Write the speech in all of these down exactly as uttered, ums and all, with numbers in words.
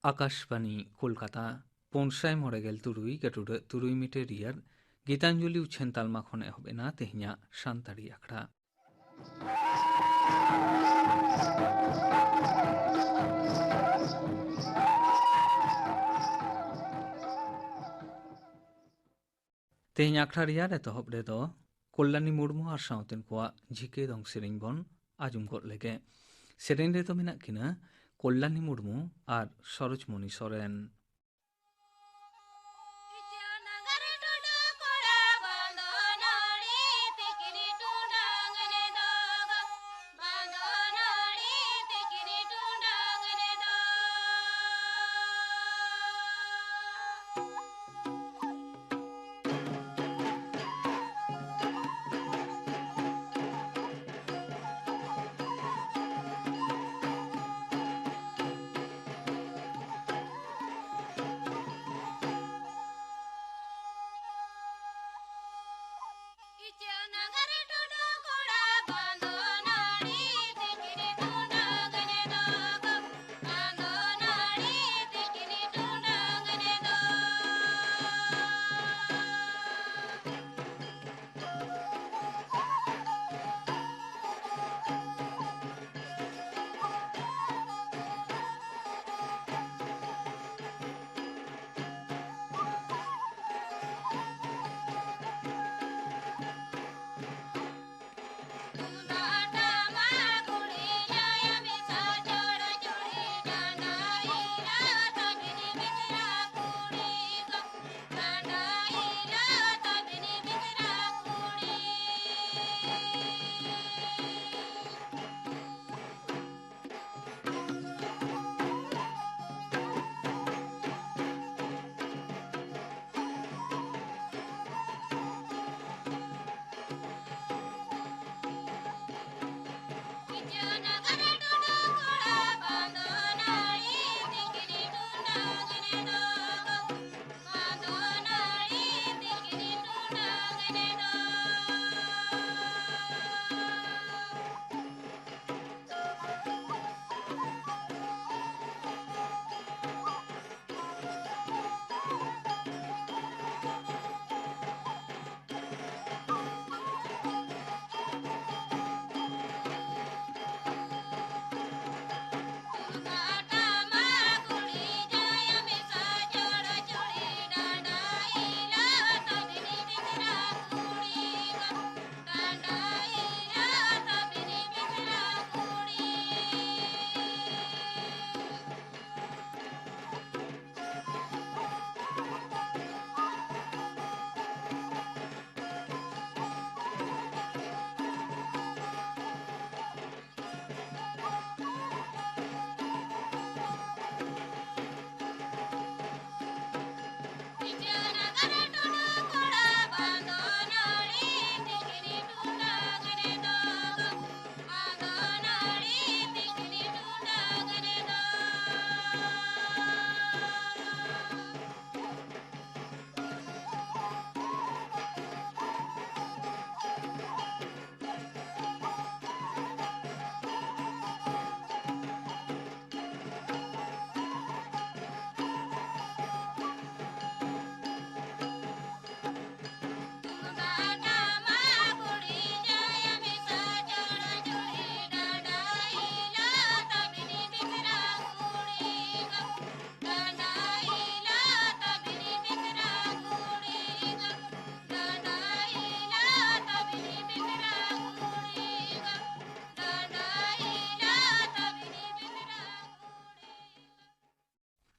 ᱟᱠᱟᱥᱵᱟᱱᱤ ᱠᱳᱞᱠᱟᱛᱟ, ᱯᱩᱱ ᱥᱟᱭ ᱢᱚᱬᱮ ᱜᱮᱞ ᱛᱩᱨᱩᱭ ᱜᱟᱹᱴᱩᱰᱟᱹᱜ ᱛᱩᱨᱩᱭ ᱢᱤᱴᱟᱨ ᱨᱮᱭᱟᱜ ᱜᱤᱛᱟᱧᱡᱚᱞᱤ ᱩᱪᱷᱟᱹᱱ ᱛᱟᱞᱢᱟ ᱠᱷᱚᱱ ᱮᱦᱚᱵ ᱮᱱᱟ ᱛᱮᱦᱮᱧᱟᱜ ᱥᱟᱱᱛᱟᱲᱤ ᱟᱠᱷᱲᱟ᱾ ᱛᱮᱦᱮᱧ ᱟᱠᱷᱲᱟ ᱨᱮᱭᱟᱜ ᱮᱛᱚᱦᱚᱵ ᱨᱮᱫᱚ ᱠᱚᱞᱞᱟᱱᱤ ᱢᱩᱨᱢᱩ ᱟᱨ ᱥᱟᱶᱛᱮᱱ ᱠᱚᱣᱟᱜ ᱡᱷᱤᱠᱟᱹ ᱫᱚᱝ ᱥᱮᱨᱮᱧ ᱵᱚᱱ ᱟᱸᱡᱚᱢ ᱜᱚᱫ ᱞᱮᱜᱮ᱾ ᱥᱮᱨᱮᱧ ᱨᱮᱫᱚ ᱢᱮᱱᱟᱜ ᱠᱤᱱᱟ ᱠᱚᱞᱞᱟᱱᱤ ᱢᱩᱨᱢᱩ ᱟᱨ ᱥᱚᱨᱳᱡᱽᱢᱚᱱᱤ ᱥᱚᱨᱮᱱ᱾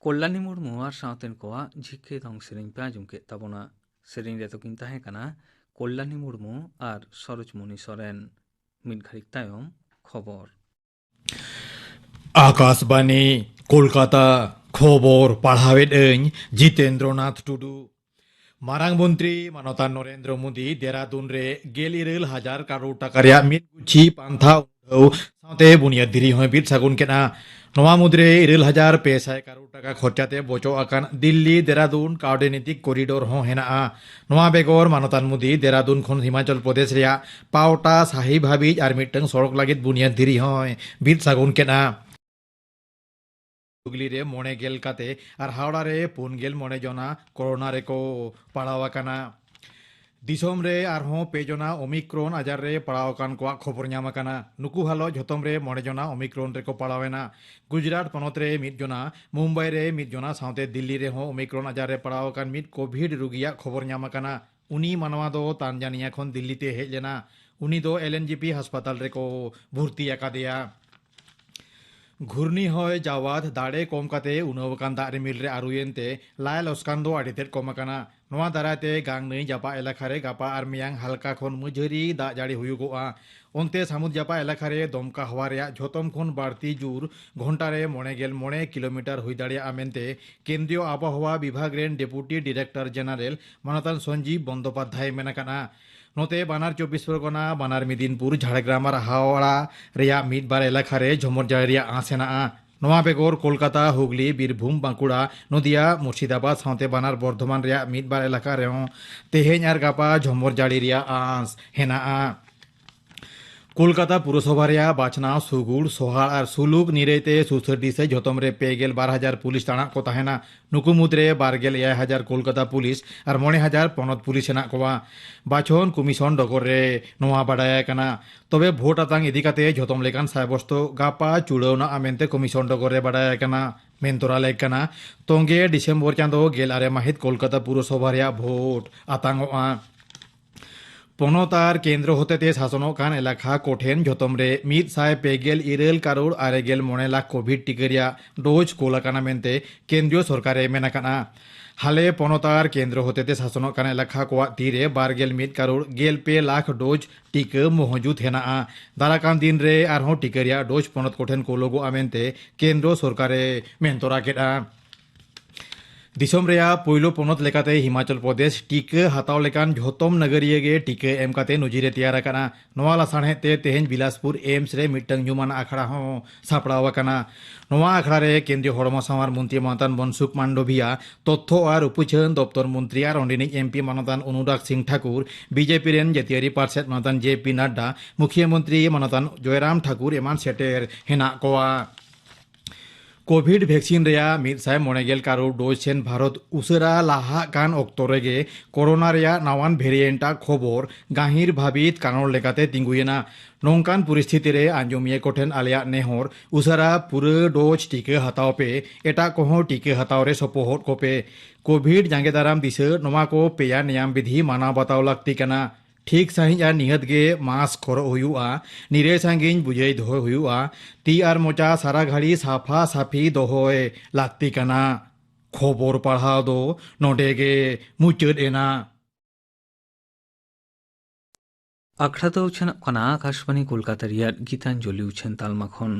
ᱠᱚᱞᱞᱟᱱᱤ ᱢᱩᱨᱢᱩ ᱟᱨ ᱥᱟᱶᱛᱮᱱ ᱠᱚᱣᱟᱜ ᱡᱷᱤᱠᱟᱹ ᱫᱚᱝ ᱥᱮᱨᱮᱧ ᱯᱮ ᱟᱸᱡᱚᱢ ᱠᱮᱫ ᱛᱟᱵᱚᱱᱟ᱾ ᱥᱮᱨᱮᱧ ᱨᱮᱫᱚ ᱠᱤᱱ ᱛᱟᱦᱮᱸ ᱠᱟᱱᱟ ᱠᱚᱞᱞᱟᱱᱤ ᱢᱩᱨᱢᱩ ᱟᱨ ᱥᱚᱨᱳᱡᱽᱢᱩᱱᱤ ᱥᱚᱨᱮᱱ᱾ ᱢᱤᱫ ᱜᱷᱟᱹᱲᱤᱡ ᱛᱟᱭᱚᱢ ᱠᱷᱚᱵᱚᱨ᱾ ᱟᱠᱟᱥᱵᱟᱱᱤ, ᱠᱳᱞᱠᱟᱛᱟ᱾ ᱠᱷᱚᱵᱚᱨ ᱯᱟᱲᱦᱟᱣᱮᱫ ᱟᱹᱧ ᱡᱤᱛᱮᱱᱫᱨᱚᱱᱟᱛᱷ ᱴᱩᱰᱩ᱾ ᱢᱟᱨᱟᱝ ᱢᱚᱱᱛᱨᱤ ᱢᱟᱱᱚᱛᱟᱱ ᱱᱚᱨᱮᱱᱫᱨᱚ ᱢᱳᱫᱤ ᱫᱮᱨᱟᱫᱩᱱ ᱨᱮ ᱜᱮᱞ ᱤᱨᱟᱹᱞ ᱦᱟᱡᱟᱨ ᱠᱟᱨᱳᱲ ᱴᱟᱠᱟ ᱨᱮᱭᱟᱜ ᱢᱤᱫ ᱜᱩᱪᱷᱤ ᱯᱟᱱᱛᱷᱟ ᱩᱰᱷᱟᱹᱣ ᱥᱟᱶᱛᱮ ᱵᱩᱱᱤᱭᱟᱹᱫ ᱫᱷᱤᱨᱤ ᱦᱚᱸᱭ ᱵᱤᱫ ᱥᱟᱹᱜᱩᱱ ᱠᱮᱫᱼᱟ᱾ ᱱᱚᱣᱟ ᱢᱩᱫᱽᱨᱮ ᱤᱨᱟᱹᱞ ᱦᱟᱡᱟᱨ ᱯᱮ ᱥᱟᱭ ᱠᱟᱨᱳᱲ ᱴᱟᱠᱟ ᱠᱷᱚᱨᱪᱟ ᱛᱮ ᱵᱚᱪᱚᱜ ᱟᱠᱟᱱ ᱫᱤᱞᱞᱤ ᱫᱮᱨᱟᱫᱩᱱ ᱠᱟᱣᱰᱤᱱᱤᱛᱤᱠ ᱠᱚᱨᱤᱰᱚᱨ ᱦᱚᱸ ᱦᱮᱱᱟᱜᱼᱟ᱾ ᱱᱚᱣᱟ ᱵᱮᱜᱚᱨ ᱢᱟᱱᱚᱛᱟᱱ ᱢᱳᱫᱤ ᱫᱮᱨᱟᱫᱩᱱ ᱠᱷᱚᱱ ᱦᱤᱢᱟᱪᱚᱞ ᱯᱨᱚᱫᱮᱥ ᱨᱮᱭᱟᱜ ᱯᱟᱣᱴᱟ ᱥᱟᱦᱤᱵ ᱦᱟᱹᱵᱤᱡ ᱟᱨ ᱢᱤᱫᱴᱟᱝ ᱥᱚᱲᱚᱠ ᱞᱟᱹᱜᱤᱫ ᱵᱩᱱᱤᱭᱟᱹᱫ ᱫᱷᱤᱨᱤ ᱦᱚᱸᱭ ᱵᱤᱫ ᱥᱟᱹᱜᱩᱱ ᱠᱮᱫᱼᱟ᱾ ᱦᱩᱜᱽᱞᱤ ᱨᱮ ᱢᱚᱬᱮ ᱜᱮᱞ ᱠᱟᱛᱮ ᱟᱨ ᱦᱟᱣᱲᱟ ᱨᱮ ᱯᱩᱱ ᱜᱮᱞ ᱢᱚᱬᱮ ᱡᱚᱱᱟ ᱠᱳᱨᱳᱱᱟ ᱨᱮᱠᱚ ᱯᱟᱲᱟᱣ ᱟᱠᱟᱱᱟ᱾ ᱫᱤᱥᱚᱢ ᱨᱮ ᱟᱨᱦᱚᱸ ᱯᱮ ᱡᱚᱱᱟ ᱳᱢᱤᱠᱨᱚᱱ ᱟᱡᱟᱨ ᱨᱮ ᱯᱟᱲᱟᱣ ᱟᱠᱟᱱ ᱠᱚᱣᱟᱜ ᱠᱷᱚᱵᱚᱨ ᱧᱟᱢ ᱟᱠᱟᱱᱟ᱾ ᱱᱩᱠᱩ ᱦᱟᱞᱚᱛ ᱡᱷᱚᱛᱚᱢ ᱨᱮ ᱢᱚᱬᱮ ᱡᱚᱱᱟ ᱳᱢᱤᱠᱨᱚᱱ ᱨᱮᱠᱚ ᱯᱟᱲᱟᱣ ᱮᱱᱟ᱾ ᱜᱩᱡᱽᱨᱟᱴ ᱯᱚᱱᱚᱛ ᱨᱮ ᱢᱤᱫ ᱡᱚᱱᱟ, ᱢᱩᱢᱵᱟᱭ ᱨᱮ ᱢᱤᱫ ᱡᱚᱱᱟ ᱥᱟᱶᱛᱮ ᱫᱤᱞᱞᱤ ᱨᱮᱦᱚᱸ ᱳᱢᱤᱠᱨᱚᱱ ᱟᱡᱟᱨ ᱨᱮ ᱯᱟᱲᱟᱣ ᱟᱠᱟᱱ ᱢᱤᱫ ᱠᱳᱵᱷᱤᱰ ᱨᱩᱜᱤᱭᱟᱜ ᱠᱷᱚᱵᱚᱨ ᱧᱟᱢ ᱟᱠᱟᱱᱟ᱾ ᱩᱱᱤ ᱢᱟᱱᱣᱟ ᱫᱚ ᱛᱟᱱᱡᱟᱱᱤᱭᱟ ᱠᱷᱚᱱ ᱫᱤᱞᱞᱤ ᱛᱮ ᱦᱮᱡ ᱞᱮᱱᱟ᱾ ᱩᱱᱤ ᱫᱚ ᱮᱞ ᱮᱱ ᱡᱤ ᱯᱤ ᱦᱟᱥᱯᱟᱛᱟᱞ ᱨᱮᱠᱚ ᱵᱷᱩᱨᱛᱤ ᱟᱠᱟᱫᱮᱭᱟ᱾ ᱜᱷᱩᱨᱱᱤ ᱦᱚᱭ ᱡᱟᱣᱟᱫ ᱫᱟᱲᱮ ᱠᱚᱢ ᱠᱟᱛᱮ ᱩᱱᱟᱹᱣ ᱟᱠᱟᱱ ᱫᱟᱜ ᱨᱤᱢᱤᱞ ᱨᱮ ᱟᱹᱨᱩᱭᱮᱱ ᱛᱮ ᱞᱟᱭ ᱞᱚᱥᱠᱟᱱ ᱫᱚ ᱟᱹᱰᱤ ᱛᱮᱫ ᱠᱚᱢ ᱟᱠᱟᱱᱟ᱾ ᱱᱚᱣᱟ ᱫᱟᱨᱟᱭ ᱛᱮ ᱜᱟᱝ ᱱᱟᱹᱭ ᱡᱟᱯᱟᱜ ᱮᱞᱟᱠᱟ ᱨᱮ ᱜᱟᱯᱟ ᱟᱨ ᱢᱮᱭᱟᱝ ᱦᱟᱞᱠᱟ ᱠᱷᱚᱱ ᱢᱟᱹᱡᱷᱟᱹᱨᱤ ᱫᱟᱜ ᱡᱟᱹᱲᱤ ᱦᱩᱭᱩᱜᱚᱜᱼᱟ᱾ ᱚᱱᱛᱮ ᱥᱟᱹᱢᱩᱫ ᱡᱟᱯᱟᱜ ᱮᱞᱟᱠᱟ ᱨᱮ ᱫᱚᱢᱠᱟ ᱦᱟᱣᱟ ᱨᱮᱭᱟᱜ ᱡᱷᱚᱛᱚᱢ ᱠᱷᱚᱱ ᱵᱟᱹᱲᱛᱤ ᱡᱳᱨ ᱜᱷᱚᱱᱴᱟ ᱨᱮ ᱢᱚᱬᱮ ᱜᱮᱞ ᱢᱚᱬᱮ ᱠᱤᱞᱳᱢᱤᱴᱟᱨ ᱦᱩᱭ ᱫᱟᱲᱮᱭᱟᱜᱼᱟ ᱢᱮᱱᱛᱮ ᱠᱮᱱᱫᱨᱤᱭᱚ ᱟᱵᱚᱦᱟᱣᱟ ᱵᱤᱵᱷᱟᱜᱽ ᱨᱮᱱ ᱰᱮᱯᱩᱴᱤ ᱰᱤᱨᱮᱠᱴᱚᱨ ᱡᱮᱱᱟᱨᱮᱞ ᱢᱟᱱᱚᱛᱟᱱ ᱥᱚᱧᱡᱤᱵᱽ ᱵᱚᱱᱫᱳᱯᱟᱫᱽᱫᱷᱟᱭ ᱢᱮᱱ ᱟᱠᱟᱫᱼᱟ᱾ ᱱᱚᱛᱮ ᱵᱟᱱᱟᱨ ᱪᱚᱵᱵᱤᱥ ᱯᱚᱨᱜᱚᱱᱟ, ᱵᱟᱱᱟᱨ ᱢᱮᱫᱤᱱᱯᱩᱨ, ᱡᱷᱟᱲᱜᱨᱟᱢ ᱟᱨ ᱦᱟᱣᱲᱟ ᱨᱮᱭᱟᱜ ᱢᱤᱫ ᱵᱟᱨ ᱮᱞᱟᱠᱟ ᱨᱮ ᱡᱷᱚᱢᱚᱨ ᱡᱟᱹᱲᱤ ᱨᱮᱭᱟᱜ ᱟᱸᱥ ᱦᱮᱱᱟᱜᱼᱟ᱾ ᱱᱚᱣᱟ ᱵᱮᱜᱚᱨ ᱠᱳᱞᱠᱟᱛᱟ, ᱦᱩᱜᱽᱞᱤ, ᱵᱤᱨᱵᱷᱩᱢ, ᱵᱟᱸᱠᱩᱲᱟ, ᱱᱚᱫᱤᱭᱟ, ᱢᱩᱨᱥᱤᱫᱟᱵᱟᱫᱽ ᱥᱟᱶᱛᱮ ᱵᱟᱱᱟᱨ ᱵᱚᱨᱫᱷᱚᱢᱟᱱ ᱨᱮᱭᱟᱜ ᱢᱤᱫ ᱵᱟᱨ ᱮᱞᱟᱠᱟ ᱨᱮᱦᱚᱸ ᱛᱮᱦᱮᱧ ᱟᱨ ᱜᱟᱯᱟ ᱡᱷᱚᱢᱚᱨ ᱡᱟᱹᱲᱤ ᱨᱮᱭᱟᱜ ᱟᱸᱥ ᱦᱮᱱᱟᱜᱼᱟ᱾ ᱠᱳᱞᱠᱟᱛᱟ ᱯᱩᱨᱚᱥᱚᱵᱷᱟ ᱨᱮᱭᱟᱜ ᱵᱟᱪᱷᱱᱟᱣ ᱥᱩᱜᱩᱲ, ᱥᱚᱦᱟᱲ ᱟᱨ ᱥᱩᱞᱩᱠ ᱱᱤᱨᱟᱹᱭ ᱛᱮ ᱥᱩᱥᱟᱹᱨ ᱫᱤᱥᱟᱹ ᱡᱷᱚᱛᱚᱢ ᱨᱮ ᱯᱮ ᱜᱮᱞ ᱵᱟᱨ ᱦᱟᱡᱟᱨ ᱯᱩᱞᱤᱥ ᱛᱟᱬᱟᱜ ᱠᱚ ᱛᱟᱦᱮᱱᱟ᱾ ᱱᱩᱠᱩ ᱢᱩᱫᱽᱨᱮ ᱵᱟᱨ ᱜᱮᱞ ᱮᱭᱟᱭ ᱦᱟᱡᱟᱨ ᱠᱳᱞᱠᱟᱛᱟ ᱯᱩᱞᱤᱥ ᱟᱨ ᱢᱚᱬᱮ ᱦᱟᱡᱟᱨ ᱯᱚᱱᱚᱛ ᱯᱩᱞᱤᱥ ᱦᱮᱱᱟᱜ ᱠᱚᱣᱟ᱾ ᱵᱟᱪᱷᱚᱱ ᱠᱚᱢᱤᱥᱚᱱ ᱰᱚᱜᱚᱨ ᱨᱮ ᱱᱚᱣᱟ ᱵᱟᱰᱟᱭ ᱟᱠᱟᱱᱟ᱾ ᱛᱚᱵᱮ ᱵᱷᱳᱴ ᱟᱛᱟᱝ ᱤᱫᱤ ᱠᱟᱛᱮ ᱡᱷᱚᱛᱚᱢ ᱞᱮᱠᱟᱱ ᱥᱟᱭᱵᱚᱥᱛᱚ ᱜᱟᱯᱟ ᱪᱩᱲᱟᱹᱣᱱᱟ ᱢᱮᱱᱛᱮ ᱠᱚᱢᱤᱥᱚᱱ ᱰᱚᱜᱚᱨ ᱨᱮ ᱵᱟᱰᱟᱭ ᱟᱠᱟᱱᱟ᱾ ᱢᱮᱱ ᱛᱚᱨᱟ ᱞᱮᱠ ᱠᱟᱱᱟ, ᱛᱚᱝᱜᱮ ᱰᱤᱥᱮᱢᱵᱚᱨ ᱪᱟᱸᱫᱚ ᱜᱮᱞ ᱟᱨᱮ ᱢᱟᱹᱦᱤᱛ ᱠᱳᱞᱠᱟᱛᱟ ᱯᱩᱨᱚᱥᱚᱵᱷᱟ ᱨᱮᱭᱟᱜ ᱵᱷᱳᱴ ᱟᱛᱟᱝᱚᱜᱼᱟ᱾ ᱯᱚᱱᱚᱛ ᱟᱨ ᱠᱮᱱᱫᱨᱚ ᱦᱚᱛᱮᱛᱮ ᱥᱟᱥᱚᱱᱚᱜ ᱠᱟᱱ ᱮᱞᱟᱠᱟ ᱠᱚᱴᱷᱮᱱ ᱡᱷᱚᱛᱚᱢ ᱨᱮ ᱢᱤᱫ ᱥᱟᱭ ᱯᱮ ᱜᱮᱞ ᱤᱨᱟᱹᱞ ᱠᱟᱨᱳᱲ ᱟᱨᱮ ᱜᱮᱞ ᱢᱚᱬᱮ ᱞᱟᱠᱷ ᱠᱳᱵᱷᱤᱰ ᱴᱤᱠᱟᱹ ᱨᱮᱭᱟᱜ ᱰᱳᱡᱽ ᱠᱳᱞ ᱟᱠᱟᱱᱟ ᱢᱮᱱᱛᱮ ᱠᱮᱱᱫᱨᱤᱭᱚ ᱥᱚᱨᱠᱟᱨ ᱮ ᱢᱮᱱ ᱟᱠᱟᱫᱼᱟ᱾ ᱦᱟᱞᱮ ᱯᱚᱱᱚᱛ ᱟᱨ ᱠᱮᱱᱫᱨᱚ ᱦᱚᱛᱮᱛᱮ ᱥᱟᱥᱚᱱᱚᱜ ᱠᱟᱱ ᱮᱞᱟᱠᱟ ᱠᱚᱣᱟᱜ ᱛᱤᱨᱮ ᱵᱟᱨ ᱜᱮᱞ ᱢᱤᱫ ᱠᱟᱨᱳᱲ ᱜᱮᱞ ᱯᱮ ᱞᱟᱠᱷ ᱰᱳᱡᱽ ᱴᱤᱠᱟᱹ ᱢᱚᱦᱡᱩᱫ ᱦᱮᱱᱟᱜᱼᱟ᱾ ᱫᱟᱨᱟᱠᱟᱱ ᱫᱤᱱ ᱨᱮ ᱟᱨᱦᱚᱸ ᱴᱤᱠᱟᱹ ᱨᱮᱭᱟᱜ ᱰᱳᱡᱽ ᱯᱚᱱᱚᱛ ᱠᱚᱴᱷᱮᱱ ᱠᱳᱞᱚᱜᱚᱜᱼᱟ ᱢᱮᱱᱛᱮ ᱠᱮᱱᱫᱨᱚ ᱥᱚᱨᱠᱟᱨ ᱮ ᱢᱮᱱ ᱛᱚᱨᱟ ᱠᱮᱫᱼᱟ᱾ ᱫᱤᱥᱚᱢ ᱨᱮᱭᱟᱜ ᱯᱩᱭᱞᱩ ᱯᱚᱱᱚᱛ ᱞᱮᱠᱟᱛᱮ ᱦᱤᱢᱟᱪᱚᱞ ᱯᱨᱚᱫᱮᱥ ᱴᱤᱠᱟᱹ ᱦᱟᱛᱟᱣ ᱞᱮᱠᱟᱱ ᱡᱷᱚᱛᱚᱢ ᱱᱟᱜᱟᱨᱤᱭᱟᱹ ᱜᱮ ᱴᱤᱠᱟᱹ ᱮᱢ ᱠᱟᱛᱮ ᱱᱩᱡᱤᱨᱮ ᱛᱮᱭᱟᱨ ᱟᱠᱟᱱᱟ᱾ ᱱᱚᱣᱟ ᱞᱟᱥᱟᱲᱦᱮᱫ ᱛᱮ ᱛᱮᱦᱮᱧ ᱵᱤᱞᱟᱥᱯᱩᱨ ᱮᱢᱥ ᱨᱮ ᱢᱤᱫᱴᱟᱝ ᱧᱩᱢᱟᱱᱟᱜ ᱟᱠᱷᱲᱟ ᱦᱚᱸ ᱥᱟᱯᱲᱟᱣ ᱟᱠᱟᱱᱟ᱾ ᱱᱚᱣᱟ ᱟᱠᱷᱲᱟ ᱨᱮ ᱠᱮᱱᱫᱨᱤᱭᱚ ᱦᱚᱲᱢᱚ ᱥᱟᱶᱟᱨ ᱢᱚᱱᱛᱨᱤ ᱢᱟᱱᱚᱛᱟᱱ ᱢᱚᱱᱥᱩᱠᱷ ᱢᱟᱱᱰᱚᱵᱷᱤᱭᱟ, ᱛᱚᱛᱛᱷᱚ ᱟᱨ ᱩᱯᱟᱹᱪᱷᱟᱹᱱ ᱫᱚᱯᱛᱚᱨ ᱢᱚᱱᱛᱨᱤ ᱟᱨ ᱚᱸᱰᱮᱱᱤᱡ ᱮᱢᱯᱤ ᱢᱟᱱᱚᱛᱟᱱ ᱚᱱᱩᱨᱟᱜᱽ ᱥᱤᱝ ᱴᱷᱟᱠᱩᱨ, ᱵᱤᱡᱮᱯᱤ ᱨᱮᱱ ᱡᱟᱹᱛᱤᱭᱟᱹᱨᱤ ᱯᱟᱨᱥᱮᱛ ᱢᱟᱱᱚᱛᱟᱱ ᱡᱮ ᱯᱤ ᱱᱟᱰᱰᱟ, ᱢᱩᱠᱷᱤᱭᱟᱹ ᱢᱚᱱᱛᱨᱤ ᱢᱟᱱᱚᱛᱟᱱ ᱡᱚᱭᱨᱟᱢ ᱴᱷᱟᱠᱩᱨ ᱮᱢᱟᱱ ᱥᱮᱴᱮᱨ ᱦᱮᱱᱟᱜ ᱠᱚᱣᱟ᱾ ᱠᱳᱵᱷᱤᱰ ᱵᱷᱮᱠᱥᱤᱱ ᱨᱮᱭᱟᱜ ᱢᱤᱫ ᱥᱟᱭ ᱢᱚᱬᱮ ᱜᱮᱞ ᱠᱟᱨᱳᱲ ᱰᱳᱡᱽ ᱥᱮᱱ ᱵᱷᱟᱨᱚᱛ ᱩᱥᱟᱹᱨᱟ ᱞᱟᱦᱟᱜ ᱠᱟᱱ ᱚᱠᱛᱚ ᱨᱮᱜᱮ ᱠᱳᱨᱳᱱᱟ ᱨᱮᱭᱟᱜ ᱱᱟᱣᱟᱱ ᱵᱷᱮᱨᱤᱭᱮᱱᱴ ᱟᱜ ᱠᱷᱚᱵᱚᱨ ᱜᱟᱹᱦᱤᱨ ᱵᱷᱟᱹᱵᱤᱛ ᱠᱟᱨᱚᱬ ᱞᱮᱠᱟᱛᱮ ᱛᱤᱸᱜᱩᱭᱮᱱᱟ᱾ ᱱᱚᱝᱠᱟᱱ ᱯᱚᱨᱤᱥᱛᱷᱤᱛᱤ ᱨᱮ ᱟᱸᱡᱚᱢᱤᱭᱟᱹ ᱠᱚᱴᱷᱮᱱ ᱟᱞᱮᱭᱟᱜ ᱱᱮᱦᱚᱨ, ᱩᱥᱟᱹᱨᱟ ᱯᱩᱨᱟᱹ ᱰᱳᱡᱽ ᱴᱤᱠᱟᱹ ᱦᱟᱛᱟᱣ ᱯᱮ, ᱮᱴᱟᱜ ᱠᱚᱦᱚᱸ ᱴᱤᱠᱟᱹ ᱦᱟᱛᱟᱣ ᱨᱮ ᱥᱚᱯᱚᱦᱚᱫ ᱠᱚᱯᱮ᱾ ᱠᱳᱵᱷᱤᱰ ᱡᱟᱸᱜᱮ ᱫᱟᱨᱟᱢ ᱫᱤᱥᱟᱹ, ᱱᱚᱣᱟ ᱠᱚ ᱯᱮᱭᱟ ᱱᱮᱭᱟᱢ ᱵᱤᱫᱷᱤ ᱢᱟᱱᱟᱣ ᱵᱟᱛᱟᱣ ᱞᱟᱹᱠᱛᱤ ᱠᱟᱱᱟ᱾ ᱴᱷᱤᱠ ᱥᱟᱺᱦᱤᱡ ᱟᱨ ᱱᱤᱦᱟᱹᱛ ᱜᱮ ᱢᱟᱥᱠ ᱦᱚᱨᱚᱜ ᱦᱩᱭᱩᱜᱼᱟ, ᱱᱤᱨᱟᱹᱭ ᱥᱟᱺᱜᱤᱧ ᱵᱩᱡᱟᱹᱭ ᱫᱚᱦᱚᱭ ᱦᱩᱭᱩᱜᱼᱟ, ᱛᱤ ᱟᱨ ᱢᱚᱪᱟ ᱥᱟᱨᱟ ᱜᱷᱟᱹᱲᱤ ᱥᱟᱯᱷᱟ ᱥᱟᱹᱯᱷᱤ ᱫᱚᱦᱚᱭ ᱞᱟᱹᱠᱛᱤ ᱠᱟᱱᱟ᱾ ᱠᱷᱚᱵᱚᱨ ᱯᱟᱲᱦᱟᱣ ᱫᱚ ᱱᱚᱰᱮ ᱜᱮ ᱢᱩᱪᱟᱹᱫ ᱮᱱᱟ᱾ ᱟᱠᱷᱲᱟ ᱫᱚ ᱩᱪᱷᱟᱹᱱᱚᱜ ᱠᱟᱱᱟ ᱟᱠᱟᱥᱵᱟᱱᱤ ᱠᱳᱞᱠᱟᱛᱟ ᱨᱮᱭᱟᱜ ᱜᱤᱛᱟᱧᱡᱚᱞᱤ ᱩᱪᱷᱟᱹᱱ ᱛᱟᱞᱢᱟ ᱠᱷᱚᱱ᱾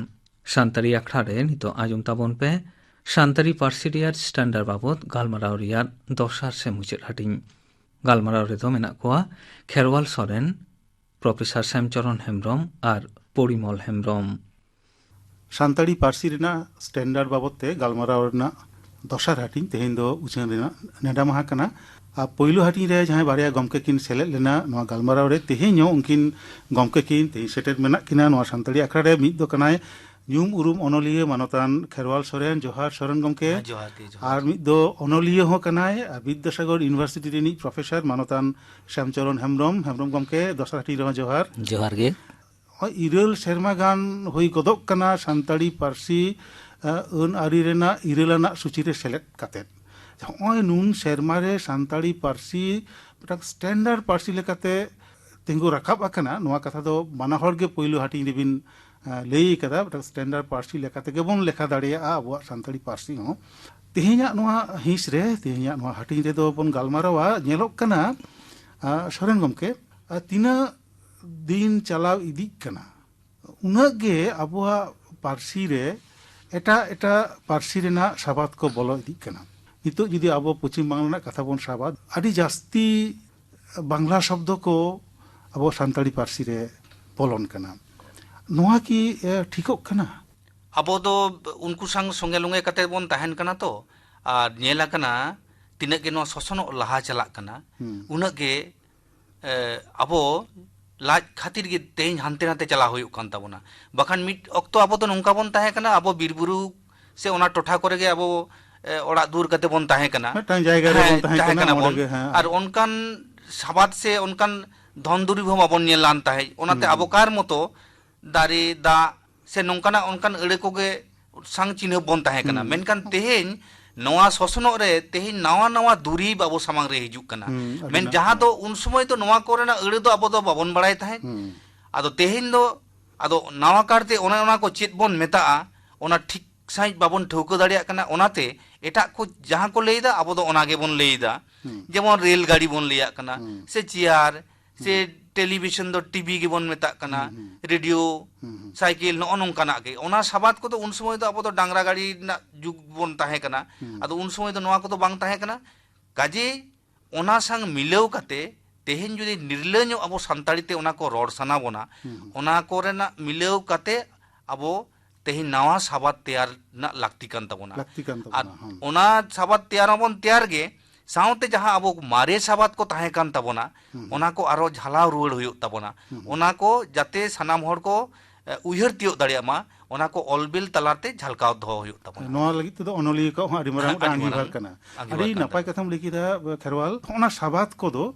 ᱥᱟᱱᱛᱟᱲᱤ ᱟᱠᱷᱲᱟ ᱨᱮ ᱱᱤᱛᱚᱜ ᱟᱸᱡᱚᱢ ᱛᱟᱵᱚᱱ ᱯᱮ ᱥᱟᱱᱛᱟᱲᱤ ᱯᱟᱹᱨᱥᱤ ᱨᱮᱭᱟᱜ ᱥᱴᱮᱱᱰᱟᱨᱰ ᱵᱟᱵᱚᱛ ᱜᱟᱞᱢᱟᱨᱟᱣ ᱨᱮᱭᱟᱜ ᱫᱚᱥᱟᱨ ᱥᱮ ᱢᱩᱪᱟᱹᱫ ᱦᱟᱹᱴᱤᱧ᱾ ᱜᱟᱞᱢᱟᱨᱟᱣ ᱨᱮᱫᱚ ᱢᱮᱱᱟᱜ ᱠᱚᱣᱟ ᱠᱷᱮᱨᱣᱟᱞ ᱥᱚᱨᱮᱱ, ᱯᱨᱚᱯᱷᱮᱥᱚᱨ ᱥᱮᱢᱪᱚᱨᱚᱱ ᱦᱮᱢᱵᱽᱨᱚᱢ ᱟᱨ ᱯᱚᱨᱤᱢᱚᱞ ᱦᱮᱢᱵᱽᱨᱚᱢ᱾ ᱥᱟᱱᱛᱟᱲᱤ ᱯᱟᱹᱨᱥᱤ ᱨᱮᱱᱟᱜ ᱥᱴᱮᱱᱰᱟᱨᱰ ᱵᱟᱵᱚᱛ ᱛᱮ ᱜᱟᱞᱢᱟᱨᱟᱣ ᱨᱮᱱᱟᱜ ᱫᱚᱥᱟᱨ ᱦᱟᱹᱴᱤᱧ ᱛᱮᱦᱮᱧ ᱫᱚ ᱩᱪᱷᱟᱹᱱ ᱨᱮᱱᱟᱜ ᱱᱮᱰᱟ ᱢᱟᱦᱟ ᱠᱟᱱᱟ᱾ ᱟᱨ ᱯᱳᱭᱞᱳ ᱦᱟᱹᱴᱤᱧ ᱨᱮ ᱡᱟᱦᱟᱸᱭ ᱵᱟᱨᱭᱟ ᱜᱚᱢᱠᱮ ᱠᱤᱱ ᱥᱮᱞᱮᱫ ᱞᱮᱱᱟ ᱱᱚᱣᱟ ᱜᱟᱞᱢᱟᱨᱟᱣ ᱨᱮ, ᱛᱮᱦᱮᱧ ᱦᱚᱸ ᱩᱱᱠᱤᱱ ᱜᱚᱢᱠᱮ ᱠᱤᱱ ᱛᱮᱦᱮᱧ ᱥᱮᱴᱮᱨ ᱢᱮᱱᱟᱜ ᱠᱤᱱᱟ ᱱᱚᱣᱟ ᱥᱟᱱᱛᱟᱲᱤ ᱟᱠᱷᱲᱟ ᱨᱮ᱾ ᱢᱤᱫ ᱫᱚ ᱠᱟᱱᱟᱭ ᱧᱩᱢ ᱩᱨᱩᱢ ᱚᱱᱚᱞᱤᱭᱟᱹ ᱢᱟᱱᱚᱛᱟᱱ ᱠᱷᱮᱨᱣᱟᱞ ᱥᱚᱨᱮᱱ, ᱡᱚᱦᱟᱨ ᱥᱚᱨᱮᱱ ᱜᱚᱢᱠᱮ᱾ ᱦᱮᱸ, ᱡᱚᱦᱟᱨ ᱜᱮ, ᱡᱚᱦᱟᱨ᱾ ᱟᱨ ᱢᱤᱫ ᱫᱚ ᱚᱱᱚᱞᱤᱭᱟᱹ ᱦᱚᱸ ᱠᱟᱱᱟᱭ, ᱟᱨ ᱵᱤᱫᱽᱫᱟᱥᱟᱜᱚᱨ ᱤᱭᱩᱱᱤᱵᱷᱟᱨᱥᱤᱴᱤ ᱨᱤᱱᱤᱡ ᱯᱨᱚᱯᱷᱮᱥᱚᱨ ᱢᱟᱱᱚᱛᱟᱱ ᱥᱭᱟᱢᱪᱚᱨᱚᱱ ᱦᱮᱢᱵᱽᱨᱚᱢ᱾ ᱦᱮᱢᱵᱽᱨᱚᱢ ᱜᱚᱢᱠᱮ, ᱫᱚᱥᱟᱨ ᱦᱟᱹᱴᱤᱧ ᱨᱮᱦᱚᱸ ᱡᱚᱦᱟᱨ᱾ ᱡᱚᱦᱟᱨ ᱜᱮ᱾ ᱱᱚᱜᱼᱚᱭ ᱤᱨᱟᱹᱞ ᱥᱮᱨᱢᱟ ᱜᱟᱱ ᱦᱩᱭ ᱜᱚᱫᱚᱜ ᱠᱟᱱᱟ ᱥᱟᱱᱛᱟᱲᱤ ᱯᱟᱹᱨᱥᱤ, ᱟᱹ, ᱟᱹᱱ ᱟᱹᱨᱤ ᱨᱮᱱᱟᱜ ᱤᱨᱟᱹᱞ ᱟᱱᱟᱜ ᱥᱩᱪᱤ ᱨᱮ ᱥᱮᱞᱮᱫ ᱠᱟᱛᱮᱫ᱾ ᱱᱚᱜᱼᱚᱭ ᱱᱩᱱ ᱥᱮᱨᱢᱟ ᱨᱮ ᱥᱟᱱᱛᱟᱲᱤ ᱯᱟᱹᱨᱥᱤ ᱢᱤᱫᱴᱟᱝ ᱥᱴᱮᱱᱰᱟᱨᱰ ᱯᱟᱹᱨᱥᱤ ᱞᱮᱠᱟᱛᱮ ᱛᱤᱸᱜᱩ ᱨᱟᱠᱟᱵ ᱟᱠᱟᱱᱟ, ᱱᱚᱣᱟ ᱠᱟᱛᱷᱟ ᱫᱚ ᱵᱟᱱᱟ ᱦᱚᱲ ᱜᱮ ᱯᱳᱭᱞᱳ ᱦᱟᱹᱴᱤᱧ ᱨᱮᱵᱤᱱ ᱞᱟᱹᱭ ᱠᱟᱫᱟ, ᱢᱤᱫᱴᱟᱝ ᱥᱴᱮᱱᱰᱟᱨᱰ ᱯᱟᱹᱨᱥᱤ ᱞᱮᱠᱟ ᱛᱮᱜᱮ ᱵᱚᱱ ᱞᱮᱠᱷᱟ ᱫᱟᱲᱮᱭᱟᱜᱼᱟ ᱟᱵᱚᱣᱟᱜ ᱥᱟᱱᱛᱟᱲᱤ ᱯᱟᱹᱨᱥᱤ ᱦᱚᱸ᱾ ᱛᱮᱦᱮᱧᱟᱜ ᱱᱚᱣᱟ ᱦᱤᱸᱥ ᱨᱮ, ᱛᱮᱦᱮᱧᱟᱜ ᱱᱚᱣᱟ ᱦᱟᱹᱴᱤᱧ ᱨᱮᱫᱚ ᱵᱚᱱ ᱜᱟᱞᱢᱟᱨᱟᱣᱟ, ᱧᱮᱞᱚᱜ ᱠᱟᱱᱟ, ᱥᱚᱨᱮᱱ ᱜᱚᱢᱠᱮ, ᱛᱤᱱᱟᱹᱜ ᱫᱤᱱ ᱪᱟᱞᱟᱣ ᱤᱫᱤᱜ ᱠᱟᱱᱟ, ᱩᱱᱟᱹᱜ ᱜᱮ ᱟᱵᱚᱣᱟᱜ ᱯᱟᱹᱨᱥᱤ ᱨᱮ ᱮᱴᱟᱜ ᱮᱴᱟᱜ ᱯᱟᱹᱨᱥᱤ ᱨᱮᱱᱟᱜ ᱥᱟᱵᱟᱫ ᱠᱚ ᱵᱚᱞᱚ ᱤᱫᱤᱜ ᱠᱟᱱᱟ᱾ ᱱᱤᱛᱚᱜ ᱡᱩᱫᱤ ᱟᱵᱚ ᱯᱚᱪᱷᱤᱢ ᱵᱟᱝᱞᱟ ᱨᱮᱱᱟᱜ ᱠᱟᱛᱷᱟ ᱵᱚᱱ ᱥᱟᱵᱟ, ᱟᱹᱰᱤ ᱡᱟᱹᱥᱛᱤ ᱵᱟᱝᱞᱟ ᱥᱚᱵᱫᱚ ᱠᱚ ᱟᱵᱚ ᱥᱟᱱᱛᱟᱲᱤ ᱯᱟᱹᱨᱥᱤ ᱨᱮ ᱵᱚᱞᱚᱱ ᱠᱟᱱᱟ᱾ ᱱᱚᱣᱟ ᱠᱤ ᱴᱷᱤᱠᱚᱜ ᱠᱟᱱᱟ? ᱟᱵᱚ ᱫᱚ ᱩᱱᱠᱩ ᱥᱟᱝ ᱥᱚᱸᱜᱮ ᱞᱚᱸᱜᱮ ᱠᱟᱛᱮ ᱵᱚᱱ ᱛᱟᱦᱮᱱ ᱠᱟᱱᱟ ᱛᱚ᱾ ᱟᱨ ᱧᱮᱞ ᱟᱠᱟᱱᱟ, ᱛᱤᱱᱟᱹᱜ ᱜᱮ ᱱᱚᱣᱟ ᱥᱚᱥᱚᱱᱚᱜ ᱞᱟᱦᱟ ᱪᱟᱞᱟᱜ ᱠᱟᱱᱟ, ᱩᱱᱟᱹᱜ ᱜᱮ ᱟᱵᱚ ᱞᱟᱡ ᱠᱷᱟᱹᱛᱤᱨ ᱜᱮ ᱛᱮᱦᱮᱧ ᱦᱟᱱᱛᱮ ᱱᱟᱛᱮ ᱪᱟᱞᱟᱣ ᱦᱩᱭᱩᱜ ᱠᱟᱱ ᱛᱟᱵᱚᱱᱟ᱾ ᱵᱟᱠᱷᱟᱱ ᱢᱤᱫ ᱚᱠᱛᱚ ᱟᱵᱚ ᱫᱚ ᱱᱚᱝᱠᱟ ᱵᱚᱱ ᱛᱟᱦᱮᱸ ᱠᱟᱱᱟ, ᱟᱵᱚ ᱵᱤᱨ ᱵᱩᱨᱩ ᱥᱮ ᱚᱱᱟ ᱴᱚᱴᱷᱟ ᱠᱚᱨᱮ ᱜᱮ ᱟᱵᱚ ᱚᱲᱟᱜ ᱫᱩᱣᱟᱹᱨ ᱠᱟᱛᱮ ᱵᱚᱱ ᱛᱟᱦᱮᱸ ᱠᱟᱱᱟ᱾ ᱢᱤᱫᱴᱟᱝ ᱡᱟᱭᱜᱟ ᱨᱮ ᱵᱚᱱ ᱛᱟᱦᱮᱸ ᱠᱟᱱᱟ, ᱚᱸᱰᱮ ᱜᱮ, ᱦᱮᱸ᱾ ᱟᱨ ᱚᱱᱠᱟᱱ ᱥᱟᱵᱟᱫ ᱥᱮ ᱚᱱᱠᱟᱱ ᱫᱷᱚᱱ ᱫᱩᱨᱤᱵᱽ ᱦᱚᱸ ᱵᱟᱵᱚᱱ ᱧᱮᱞ ᱞᱟᱱ ᱛᱟᱦᱮᱸᱫ᱾ ᱚᱱᱟᱛᱮ ᱟᱵᱚ ᱠᱟᱨ ᱢᱚᱛᱚ ᱫᱟᱨᱮ, ᱫᱟᱜ ᱥᱮ ᱱᱚᱝᱠᱟᱱᱟᱜ ᱚᱱᱠᱟᱱ ᱟᱹᱲᱟᱹ ᱠᱚᱜᱮ ᱥᱟᱝ ᱪᱤᱱᱦᱟᱹᱯ ᱵᱚᱱ ᱛᱟᱦᱮᱸ ᱠᱟᱱᱟ᱾ ᱢᱮᱱᱠᱷᱟᱱ ᱛᱮᱦᱮᱧ ᱱᱚᱣᱟ ᱥᱚᱥᱚᱱᱚᱜ ᱨᱮ ᱛᱮᱦᱮᱧ ᱱᱟᱣᱟ ᱱᱟᱣᱟ ᱫᱩᱨᱤᱵᱽ ᱟᱵᱚ ᱥᱟᱢᱟᱝ ᱨᱮ ᱦᱤᱡᱩᱜ ᱠᱟᱱᱟ᱾ ᱢᱮᱱ ᱡᱟᱦᱟᱸ ᱫᱚ ᱩᱱ ᱥᱚᱢᱚᱭ ᱫᱚ ᱱᱚᱣᱟ ᱠᱚᱨᱮᱱᱟᱜ ᱟᱹᱲᱟᱹ ᱫᱚ ᱟᱵᱚ ᱫᱚ ᱵᱟᱵᱚᱱ ᱵᱟᱲᱟᱭ ᱛᱟᱦᱮᱸᱫ᱾ ᱟᱫᱚ ᱛᱮᱦᱮᱧ ᱫᱚ ᱟᱫᱚ ᱱᱟᱣᱟ ᱠᱟᱨᱛᱮ ᱚᱱᱮ ᱚᱱᱟ ᱠᱚ ᱪᱮᱫ ᱵᱚᱱ ᱢᱮᱛᱟᱜᱼᱟ, ᱚᱱᱟ ᱴᱷᱤᱠ ᱥᱟᱺᱦᱤᱡ ᱵᱟᱵᱚᱱ ᱴᱷᱟᱹᱣᱠᱟᱹ ᱫᱟᱲᱮᱭᱟᱜ ᱠᱟᱱᱟ᱾ ᱚᱱᱟᱛᱮ ᱮᱴᱟᱜ ᱠᱚ ᱡᱟᱦᱟᱸ ᱠᱚ ᱞᱟᱹᱭ ᱮᱫᱟ, ᱟᱵᱚ ᱫᱚ ᱚᱱᱟ ᱜᱮᱵᱚᱱ ᱞᱟᱹᱭ ᱮᱫᱟ᱾ ᱡᱮᱢᱚᱱ ᱨᱮᱞ ᱜᱟᱹᱰᱤ ᱵᱚᱱ ᱞᱟᱹᱭᱟᱜ ᱠᱟᱱᱟ, ᱥᱮ ᱪᱮᱭᱟᱨ, ᱥᱮ ᱴᱮᱞᱤᱵᱷᱤᱥᱚᱱ ᱫᱚ ᱴᱤᱵᱷᱤ ᱜᱮᱵᱚᱱ ᱢᱮᱛᱟᱜ ᱠᱟᱱᱟ, ᱨᱮᱰᱤᱭᱳ, ᱥᱟᱭᱠᱮᱞ, ᱱᱚᱜᱼᱚ ᱱᱚᱝᱠᱟᱱᱟᱜ ᱜᱮ᱾ ᱚᱱᱟ ᱥᱟᱵᱟᱫ ᱠᱚᱫᱚ ᱩᱱ ᱥᱚᱢᱚᱭ ᱫᱚ ᱟᱵᱚ ᱫᱚ ᱰᱟᱝᱨᱟ ᱜᱟᱹᱰᱤ ᱨᱮᱱᱟᱜ ᱡᱩᱜᱽ ᱵᱚᱱ ᱛᱟᱦᱮᱸ ᱠᱟᱱᱟ᱾ ᱟᱫᱚ ᱩᱱ ᱥᱚᱢᱚᱭ ᱫᱚ ᱱᱚᱣᱟ ᱠᱚᱫᱚ ᱵᱟᱝ ᱛᱟᱦᱮᱸ ᱠᱟᱱᱟ᱾ ᱠᱟᱡᱮ ᱚᱱᱟ ᱥᱟᱝ ᱢᱤᱞᱟᱹᱣ ᱠᱟᱛᱮ ᱛᱮᱦᱮᱧ ᱡᱩᱫᱤ ᱱᱤᱨᱞᱟᱹ ᱧᱚᱜ ᱟᱵᱚ ᱥᱟᱱᱛᱟᱲᱤ ᱛᱮ ᱚᱱᱟ ᱠᱚ ᱨᱚᱲ ᱥᱟᱱᱟ ᱵᱚᱱᱟ, ᱚᱱᱟ ᱠᱚᱨᱮᱱᱟᱜ ᱢᱤᱞᱟᱹᱣ ᱠᱟᱛᱮ ᱟᱵᱚ ᱛᱮᱦᱮᱧ ᱱᱟᱣᱟ ᱥᱟᱵᱟᱫ ᱛᱮᱭᱟᱨ ᱨᱮᱱᱟᱜ ᱞᱟᱹᱠᱛᱤ ᱠᱟᱱ ᱛᱟᱵᱚᱱᱟ᱾ ᱞᱟᱹᱠᱛᱤ ᱠᱟᱱ ᱟᱨ ᱛᱟᱵᱚᱱᱟ, ᱦᱮᱸ᱾ ᱚᱱᱟ ᱥᱟᱵᱟᱫ ᱛᱮᱭᱟᱨ ᱢᱟᱵᱚᱱ ᱛᱮᱭᱟᱨ ᱜᱮ, ᱥᱟᱶᱛᱮ ᱡᱟᱦᱟᱸ ᱟᱵᱚ ᱢᱟᱨᱮ ᱥᱟᱵᱟᱫ ᱠᱚ ᱛᱟᱦᱮᱸ ᱠᱟᱱ ᱛᱟᱵᱚᱱᱟ, ᱚᱱᱟ ᱠᱚ ᱟᱨᱚ ᱡᱷᱟᱞᱟᱣ ᱨᱩᱣᱟᱹᱲ ᱦᱩᱭᱩᱜ ᱛᱟᱵᱚᱱᱟ᱾ ᱚᱱᱟ ᱠᱚ ᱡᱟᱛᱮ ᱥᱟᱱᱟᱢ ᱦᱚᱲ ᱠᱚ, ᱮ, ᱩᱭᱦᱟᱹᱨ ᱛᱤᱭᱳᱜ ᱫᱟᱲᱮᱭᱟᱜ ᱢᱟ, ᱚᱱᱟ ᱠᱚ ᱚᱞ ᱵᱤᱞ ᱛᱟᱞᱟᱛᱮ ᱡᱷᱟᱞᱠᱟᱣ ᱫᱚᱦᱚ ᱦᱩᱭᱩᱜ ᱛᱟᱵᱚᱱᱟ᱾ ᱱᱚᱣᱟ ᱞᱟᱹᱜᱤᱫ ᱛᱮᱫᱚ ᱚᱱᱚᱞᱤᱭᱟᱹ ᱠᱚᱣᱟᱜ ᱦᱚᱸ ᱟᱹᱰᱤ ᱢᱟᱨᱟᱝ ᱢᱤᱫᱴᱟᱝ ᱟᱹᱰᱤ ᱟᱸᱜᱤᱵᱷᱟᱨ ᱢᱟᱨᱟᱝ ᱠᱟᱱᱟ᱾ ᱟᱹᱜᱤᱵᱷᱟᱨ ᱟᱹᱰᱤ ᱠᱟᱱᱟ᱾ ᱱᱟᱯᱟᱭ ᱠᱟᱛᱷᱟᱢ ᱞᱟᱹᱭ ᱠᱮᱫᱟ, ᱠᱷᱮᱨᱣᱟᱞ᱾ ᱚᱱᱟ ᱥᱟᱵᱟᱫ ᱠᱚᱫᱚ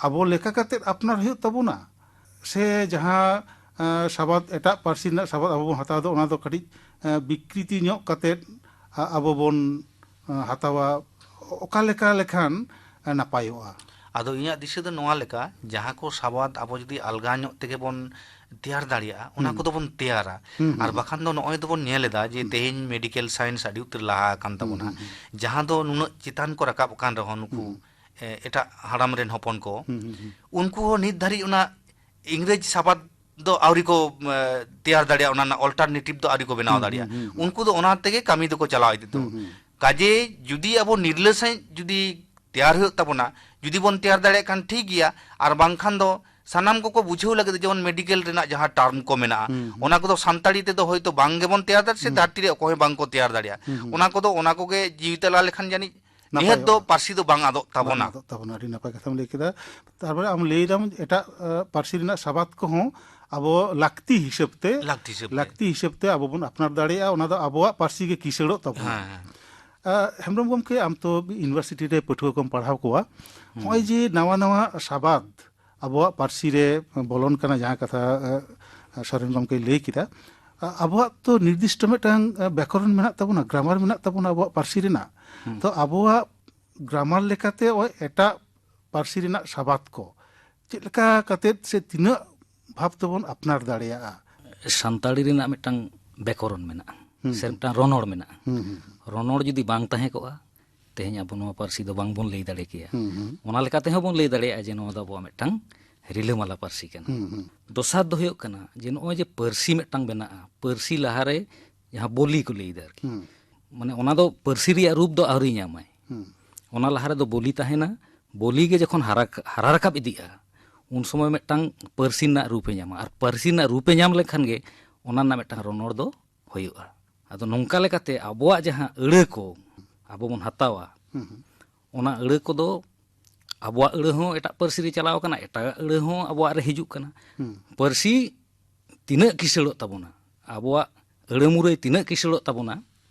ᱟᱵᱚ ᱞᱮᱠᱟ ᱠᱟᱛᱮ ᱟᱯᱱᱟᱨ ᱦᱩᱭᱩᱜ ᱛᱟᱵᱚᱱᱟ, ᱥᱮ ᱡᱟᱦᱟᱸ, ᱮ, ᱥᱟᱵᱟᱫ, ᱮᱴᱟᱜ ᱯᱟᱹᱨᱥᱤ ᱨᱮᱱᱟᱜ ᱥᱟᱵᱟᱫ ᱟᱵᱚ ᱵᱚᱱ ᱦᱟᱛᱟᱣ ᱫᱚ, ᱚᱱᱟ ᱫᱚ ᱠᱟᱹᱴᱤᱡ, ᱮ, ᱵᱤᱠᱨᱤᱛᱤ ᱧᱚᱜ ᱠᱟᱛᱮ, ᱟ-, ᱟᱵᱚ ᱵᱚᱱ, ᱮ, ᱦᱟᱛᱟᱣᱟ? ᱚᱠᱟ ᱞᱮᱠᱟ ᱞᱮᱠᱷᱟᱱ, ᱮ, ᱱᱟᱯᱟᱭᱚᱜᱼᱟ? ᱟᱫᱚ ᱤᱧᱟᱹᱜ ᱫᱤᱥᱟᱹ ᱫᱚ ᱱᱚᱣᱟ ᱞᱮᱠᱟ, ᱡᱟᱦᱟᱸ ᱠᱚ ᱥᱟᱵᱟᱫ ᱟᱵᱚ ᱡᱩᱫᱤ ᱟᱞᱜᱟ ᱧᱚᱜ ᱛᱮᱜᱮ ᱵᱚᱱ ᱛᱮᱭᱟᱨ ᱫᱟᱲᱮᱭᱟᱜᱼᱟ, ᱚᱱᱟ ᱦᱩᱸ᱾ ᱠᱚᱫᱚ ᱵᱚᱱ ᱛᱮᱭᱟᱨᱟ᱾ ᱦᱩᱸ, ᱦᱩᱸ, ᱟᱨ ᱦᱩᱸ᱾ ᱵᱟᱠᱷᱟᱱ ᱫᱚ ᱱᱚᱜᱼᱚᱭ ᱫᱚᱵᱚᱱ ᱧᱮᱞ ᱮᱫᱟ ᱡᱮ ᱦᱩᱸ᱾ ᱛᱮᱦᱮᱧ medical science ᱟᱹᱰᱤ ᱩᱛᱟᱹᱨ ᱞᱟᱦᱟ ᱟᱠᱟᱱ ᱦᱩᱸ, ᱛᱟᱵᱚᱱᱟ᱾ ᱦᱩᱸ, ᱦᱩᱸ᱾ ᱡᱟᱦᱟᱸ ᱫᱚ ᱱᱩᱱᱟᱹᱜ ᱪᱮᱛᱟᱱ ᱠᱚ ᱨᱟᱠᱟᱵ ᱟᱠᱟᱱ ᱨᱮᱦᱚᱸ, ᱱᱩᱠᱩ, ᱦᱩᱸ᱾ ᱮ, ᱮᱴᱟᱜ ᱦᱟᱲᱟᱢ ᱨᱮᱱ ᱦᱚᱯᱚᱱ ᱠᱚ, ᱦᱩᱸ, ᱦᱩᱸ, ᱦᱩᱸ᱾ ᱩᱱᱠᱩ ᱦᱚᱸ ᱱᱤᱛ ᱫᱷᱟᱹᱨᱤᱡ ᱚᱱᱟ ᱤᱝᱨᱮᱡᱽ ᱥᱟᱵᱟᱫ ᱫᱚ ᱟᱹᱣᱨᱤ ᱠᱚ, ᱮ, ᱛᱮᱭᱟᱨ ᱫᱟᱲᱮᱭᱟᱜᱼᱟ, ᱚᱱᱟ ᱨᱮᱱᱟᱜ alternative ᱫᱚ ᱟᱹᱣᱨᱤ ᱠᱚ ᱵᱮᱱᱟᱣ ᱦᱩᱸ, ᱦᱩᱸ, ᱫᱟᱲᱮᱭᱟᱜᱼᱟ᱾ ᱦᱩᱸ, ᱦᱩᱸ᱾ ᱩᱱᱠᱩ ᱫᱚ ᱚᱱᱟ ᱛᱮᱜᱮ ᱠᱟᱹᱢᱤ ᱫᱚᱠᱚ ᱪᱟᱞᱟᱣ ᱤᱫᱤ ᱛᱟᱠᱚ᱾ ᱦᱩᱸ, ᱦᱩᱸ᱾ ᱠᱟᱡᱮ ᱡᱩᱫᱤ ᱟᱵᱚ ᱱᱤᱨᱞᱟᱹ ᱥᱟᱺᱦᱤᱡ ᱡᱩᱫᱤ ᱛᱮᱭᱟᱨ ᱦᱩᱭᱩᱜ ᱛᱟᱵᱚᱱᱟ, ᱡᱩᱫᱤ ᱵᱚᱱ ᱛᱮᱭᱟᱨ ᱫᱟᱲᱮᱭᱟᱜ ᱠᱷᱟᱱ ᱴᱷᱤᱠ ᱜᱮᱭᱟ, ᱟᱨ ᱵᱟᱝᱠᱷᱟᱱ ᱫᱚ ᱥᱟᱱᱟᱢ ᱠᱚᱠᱚ ᱵᱩᱡᱷᱟᱹᱣ ᱞᱟᱹᱜᱤᱫ, ᱡᱮᱢᱚᱱ medical ᱨᱮᱱᱟᱜ ᱡᱟᱦᱟᱸ term ᱠᱚ ᱢᱮᱱᱟᱜᱼᱟ, ᱦᱩᱸ, ᱦᱩᱸ᱾ ᱚᱱᱟ ᱠᱚᱫᱚ ᱥᱟᱱᱛᱟᱲᱤ ᱛᱮᱫᱚ ᱦᱚᱭᱛᱳ ᱵᱟᱝ ᱜᱮᱵᱚᱱ ᱛᱮᱭᱟᱨ ᱫᱟᱲᱮᱭᱟᱜᱼᱟ, ᱥᱮ ᱦᱩᱸ᱾ ᱫᱷᱟᱹᱨᱛᱤ ᱨᱮ ᱚᱠᱚᱭ ᱦᱚᱸ ᱵᱟᱝ ᱠᱚ ᱛᱮᱭᱟᱨ ᱫᱟᱲᱮᱭᱟᱜᱼᱟ᱾ ᱦᱩᱸ, ᱦᱩᱸ᱾ ᱚᱱᱟ ᱠᱚᱫᱚ, ᱚᱱᱟ ᱠᱚᱜᱮ ᱡᱤᱣᱤ ᱛᱟᱞᱟ ᱞᱮᱠᱷᱟᱱ ᱡᱟᱹᱱᱤᱡ ᱱᱤᱦᱟᱹᱛ ᱫᱚ ᱱᱟᱯᱟᱭᱚᱜᱼᱟ᱾ ᱯᱟᱹᱨᱥᱤ ᱫᱚ ᱵᱟᱝ ᱟᱫᱚᱜ ᱵᱟᱝ ᱛᱟᱵᱚᱱᱟ᱾ ᱟᱫᱚᱜ ᱛᱟᱵᱚᱱᱟ, ᱟᱹᱰᱤ ᱱᱟᱯᱟᱭ ᱠᱟᱛᱷᱟᱢ ᱞᱟᱹᱭ ᱠᱮᱫᱟ᱾ ᱛᱟᱨᱯᱚᱨᱮ ᱟᱢ ᱞᱟᱹᱭ ᱫᱟᱢ ᱮᱴᱟᱜ, ᱮ, ᱯᱟᱹᱨᱥᱤ ᱨᱮᱱᱟᱜ ᱥᱟᱵᱟᱫ ᱠᱚᱦᱚᱸ ᱟᱵᱚ ᱞᱟᱹᱠᱛᱤ ᱦᱤᱥᱟᱹᱵ ᱛᱮ, ᱞᱟᱹᱠᱛᱤ ᱦᱤᱥᱟᱹᱵ ᱛᱮ᱾ ᱞᱟᱹᱠᱛᱤ ᱦᱤᱥᱟᱹᱵ ᱛᱮ ᱟᱵᱚ ᱵᱚᱱ ᱟᱯᱱᱟᱨ ᱫᱟᱲᱮᱭᱟᱜᱼᱟ, ᱚᱱᱟ ᱫᱚ ᱟᱵᱚᱣᱟᱜ ᱯᱟᱹᱨᱥᱤ ᱜᱮ ᱠᱤᱥᱟᱹᱲᱚᱜ ᱛᱟᱵᱚᱱᱟ᱾ ᱦᱮᱸ, ᱦᱮᱸ᱾ ᱟ, ᱦᱮᱢᱵᱨᱚᱢ ᱜᱚᱢᱠᱮ, ᱟᱢ ᱛᱚ university ᱨᱮ ᱯᱟᱹᱴᱷᱩᱣᱟᱹ ᱠᱚᱢ ᱯᱟᱲᱦᱟᱣ ᱠᱚᱣᱟ, ᱦᱩᱸ᱾ ᱱᱚᱜᱼᱚᱭ ᱡᱮ ᱱᱟᱣᱟ ᱱᱟᱣᱟ ᱥᱟᱵᱟᱫ ᱟᱵᱚᱣᱟᱜ ᱯᱟᱹᱨᱥᱤ ᱨᱮ ᱵᱚᱞᱚᱱ ᱠᱟᱱᱟ, ᱡᱟᱦᱟᱸ ᱠᱟᱛᱷᱟ, ᱮ, ᱥᱚᱨᱮᱱ ᱜᱚᱢᱠᱮᱭ ᱞᱟᱹᱭ ᱠᱮᱫᱟ, ᱟ, ᱟᱵᱚᱣᱟᱜ ᱛᱚ ᱱᱤᱨᱫᱤᱥᱴᱚ ᱢᱤᱫᱴᱟᱝ, ᱮ, ᱵᱮᱠᱚᱨᱚᱱ ᱢᱮᱱᱟᱜ ᱛᱟᱵᱚᱱᱟ, grammar ᱢᱮᱱᱟᱜ ᱛᱟᱵᱚᱱᱟ ᱟᱵᱚᱣᱟᱜ ᱯᱟᱹᱨᱥᱤ ᱨᱮᱱᱟᱜ᱾ ᱦᱩᱸ᱾ ᱛᱚ ᱟᱵᱚᱣᱟᱜ grammar ᱞᱮᱠᱟᱛᱮ ᱱᱚᱜᱼᱚᱭ ᱮᱴᱟᱜ ᱯᱟᱹᱨᱥᱤ ᱨᱮᱱᱟᱜ ᱥᱟᱵᱟᱫ ᱠᱚ ᱪᱮᱫ ᱞᱮᱠᱟ ᱠᱟᱛᱮᱫ ᱥᱮ ᱛᱤᱱᱟᱹᱜ ᱵᱷᱟᱵ ᱛᱮᱵᱚᱱ ᱟᱯᱱᱟᱨ ᱫᱟᱲᱮᱭᱟᱜᱼᱟ? ᱥᱟᱱᱛᱟᱲᱤ ᱨᱮᱱᱟᱜ ᱢᱤᱫᱴᱟᱝ ᱵᱮᱠᱚᱨᱚᱱ ᱢᱮᱱᱟᱜᱼᱟ, ᱦᱩᱸ, ᱥᱮ ᱦᱩᱸ᱾ ᱢᱤᱫᱴᱟᱝ ᱨᱚᱱᱚᱲ ᱢᱮᱱᱟᱜᱼᱟ᱾ ᱦᱩᱸ, ᱦᱩᱸ᱾ ᱨᱚᱱᱚᱲ ᱡᱩᱫᱤ ᱵᱟᱝ ᱛᱟᱦᱮᱸ ᱠᱚᱜᱼᱟ, ᱛᱮᱦᱮᱧ ᱟᱵᱚ ᱱᱚᱣᱟ ᱯᱟᱹᱨᱥᱤ ᱫᱚ ᱵᱟᱝᱵᱚᱱ ᱞᱟᱹᱭ ᱫᱟᱲᱮ ᱠᱮᱭᱟ᱾ ᱦᱩᱸ, ᱦᱩᱸ᱾ ᱚᱱᱟ ᱞᱮᱠᱟ ᱛᱮᱦᱚᱸ ᱵᱚᱱ ᱞᱟᱹᱭ ᱫᱟᱲᱮᱭᱟᱜᱼᱟ ᱡᱮ ᱱᱚᱣᱟ ᱫᱚ ᱟᱵᱚᱣᱟᱜ ᱢᱤᱫᱴᱟᱝ ᱨᱤᱞᱟᱹᱢᱟᱞᱟ ᱯᱟᱹᱨᱥᱤ ᱠᱟᱱᱟ᱾ ᱦᱩᱸ, ᱦᱩᱸ᱾ ᱫᱚᱥᱟᱨ ᱫᱚ ᱦᱩᱭᱩᱜ ᱠᱟᱱᱟ ᱡᱮ ᱱᱚᱜᱼᱚᱭ ᱡᱮ ᱯᱟᱹᱨᱥᱤ ᱢᱤᱫᱴᱟᱝ ᱵᱮᱱᱟᱜᱼᱟ, ᱯᱟᱹᱨᱥᱤ ᱞᱟᱦᱟᱨᱮ ᱡᱟᱦᱟᱸ ᱵᱚᱞᱤ ᱠᱚ ᱞᱟᱹᱭᱫᱟ ᱟᱨᱠᱤ, ᱦᱩᱸ᱾ ᱢᱟᱱᱮ ᱚᱱᱟ ᱫᱚ ᱯᱟᱹᱨᱥᱤ ᱨᱮᱭᱟᱜ ᱨᱩᱯ ᱫᱚ ᱟᱹᱣᱨᱤ ᱧᱟᱢᱟᱭ᱾ ᱦᱩᱸ᱾ ᱚᱱᱟ ᱞᱟᱦᱟ ᱨᱮᱫᱚ ᱵᱚᱞᱤ ᱛᱟᱦᱮᱱᱟ, ᱵᱚᱞᱤ ᱜᱮ ᱡᱚᱠᱷᱚᱱ ᱦᱟᱨᱟ, ᱦᱟᱨᱟ ᱨᱟᱠᱟᱵ ᱤᱫᱤᱜᱼᱟ, ᱩᱱ ᱥᱚᱢᱚᱭ ᱢᱤᱫᱴᱟᱝ ᱯᱟᱹᱨᱥᱤ ᱨᱮᱱᱟᱜ ᱨᱩᱯᱮ ᱧᱟᱢᱟ, ᱟᱨ ᱯᱟᱹᱨᱥᱤ ᱨᱮᱱᱟᱜ ᱨᱩᱯᱮ ᱧᱟᱢ ᱞᱮᱠᱷᱟᱱ ᱜᱮ ᱚᱱᱟ ᱨᱮᱱᱟᱜ ᱢᱤᱫᱴᱟᱝ ᱨᱚᱱᱚᱲ ᱫᱚ ᱦᱩᱭᱩᱜᱼᱟ᱾ ᱟᱫᱚ ᱱᱚᱝᱠᱟ ᱞᱮᱠᱟᱛᱮ ᱟᱵᱚᱣᱟᱜ ᱡᱟᱦᱟᱸ ᱟᱹᱲᱟᱹ ᱠᱚ ᱟᱵᱚ ᱵᱚᱱ ᱦᱟᱛᱟᱣᱟ, ᱦᱩᱸ, ᱦᱩᱸ᱾ ᱚᱱᱟ ᱟᱹᱲᱟᱹ ᱠᱚᱫᱚ ᱟᱵᱚᱣᱟᱜ ᱟᱹᱲᱟᱹ ᱦᱚᱸ ᱮᱴᱟᱜ ᱯᱟᱹᱨᱥᱤ ᱨᱮ ᱪᱟᱞᱟᱣ ᱟᱠᱟᱱᱟ, ᱮᱴᱟᱜᱟᱜ ᱟᱹᱲᱟᱹ ᱦᱚᱸ ᱟᱵᱚᱣᱟᱜ ᱨᱮ ᱦᱤᱡᱩᱜ ᱠᱟᱱᱟ᱾ ᱦᱩᱸ᱾ ᱯᱟᱹᱨᱥᱤ ᱛᱤᱱᱟᱹᱜ ᱠᱤᱥᱟᱹᱲᱚᱜ ᱛᱟᱵᱚᱱᱟ, ᱟᱵᱚᱣᱟᱜ ᱟᱹᱲᱟᱹ ᱢᱩᱨᱟᱹᱭ ᱛᱤᱱᱟᱹᱜ ᱠᱤᱥᱟᱹᱲᱚᱜ ᱛᱟᱵᱚᱱᱟ,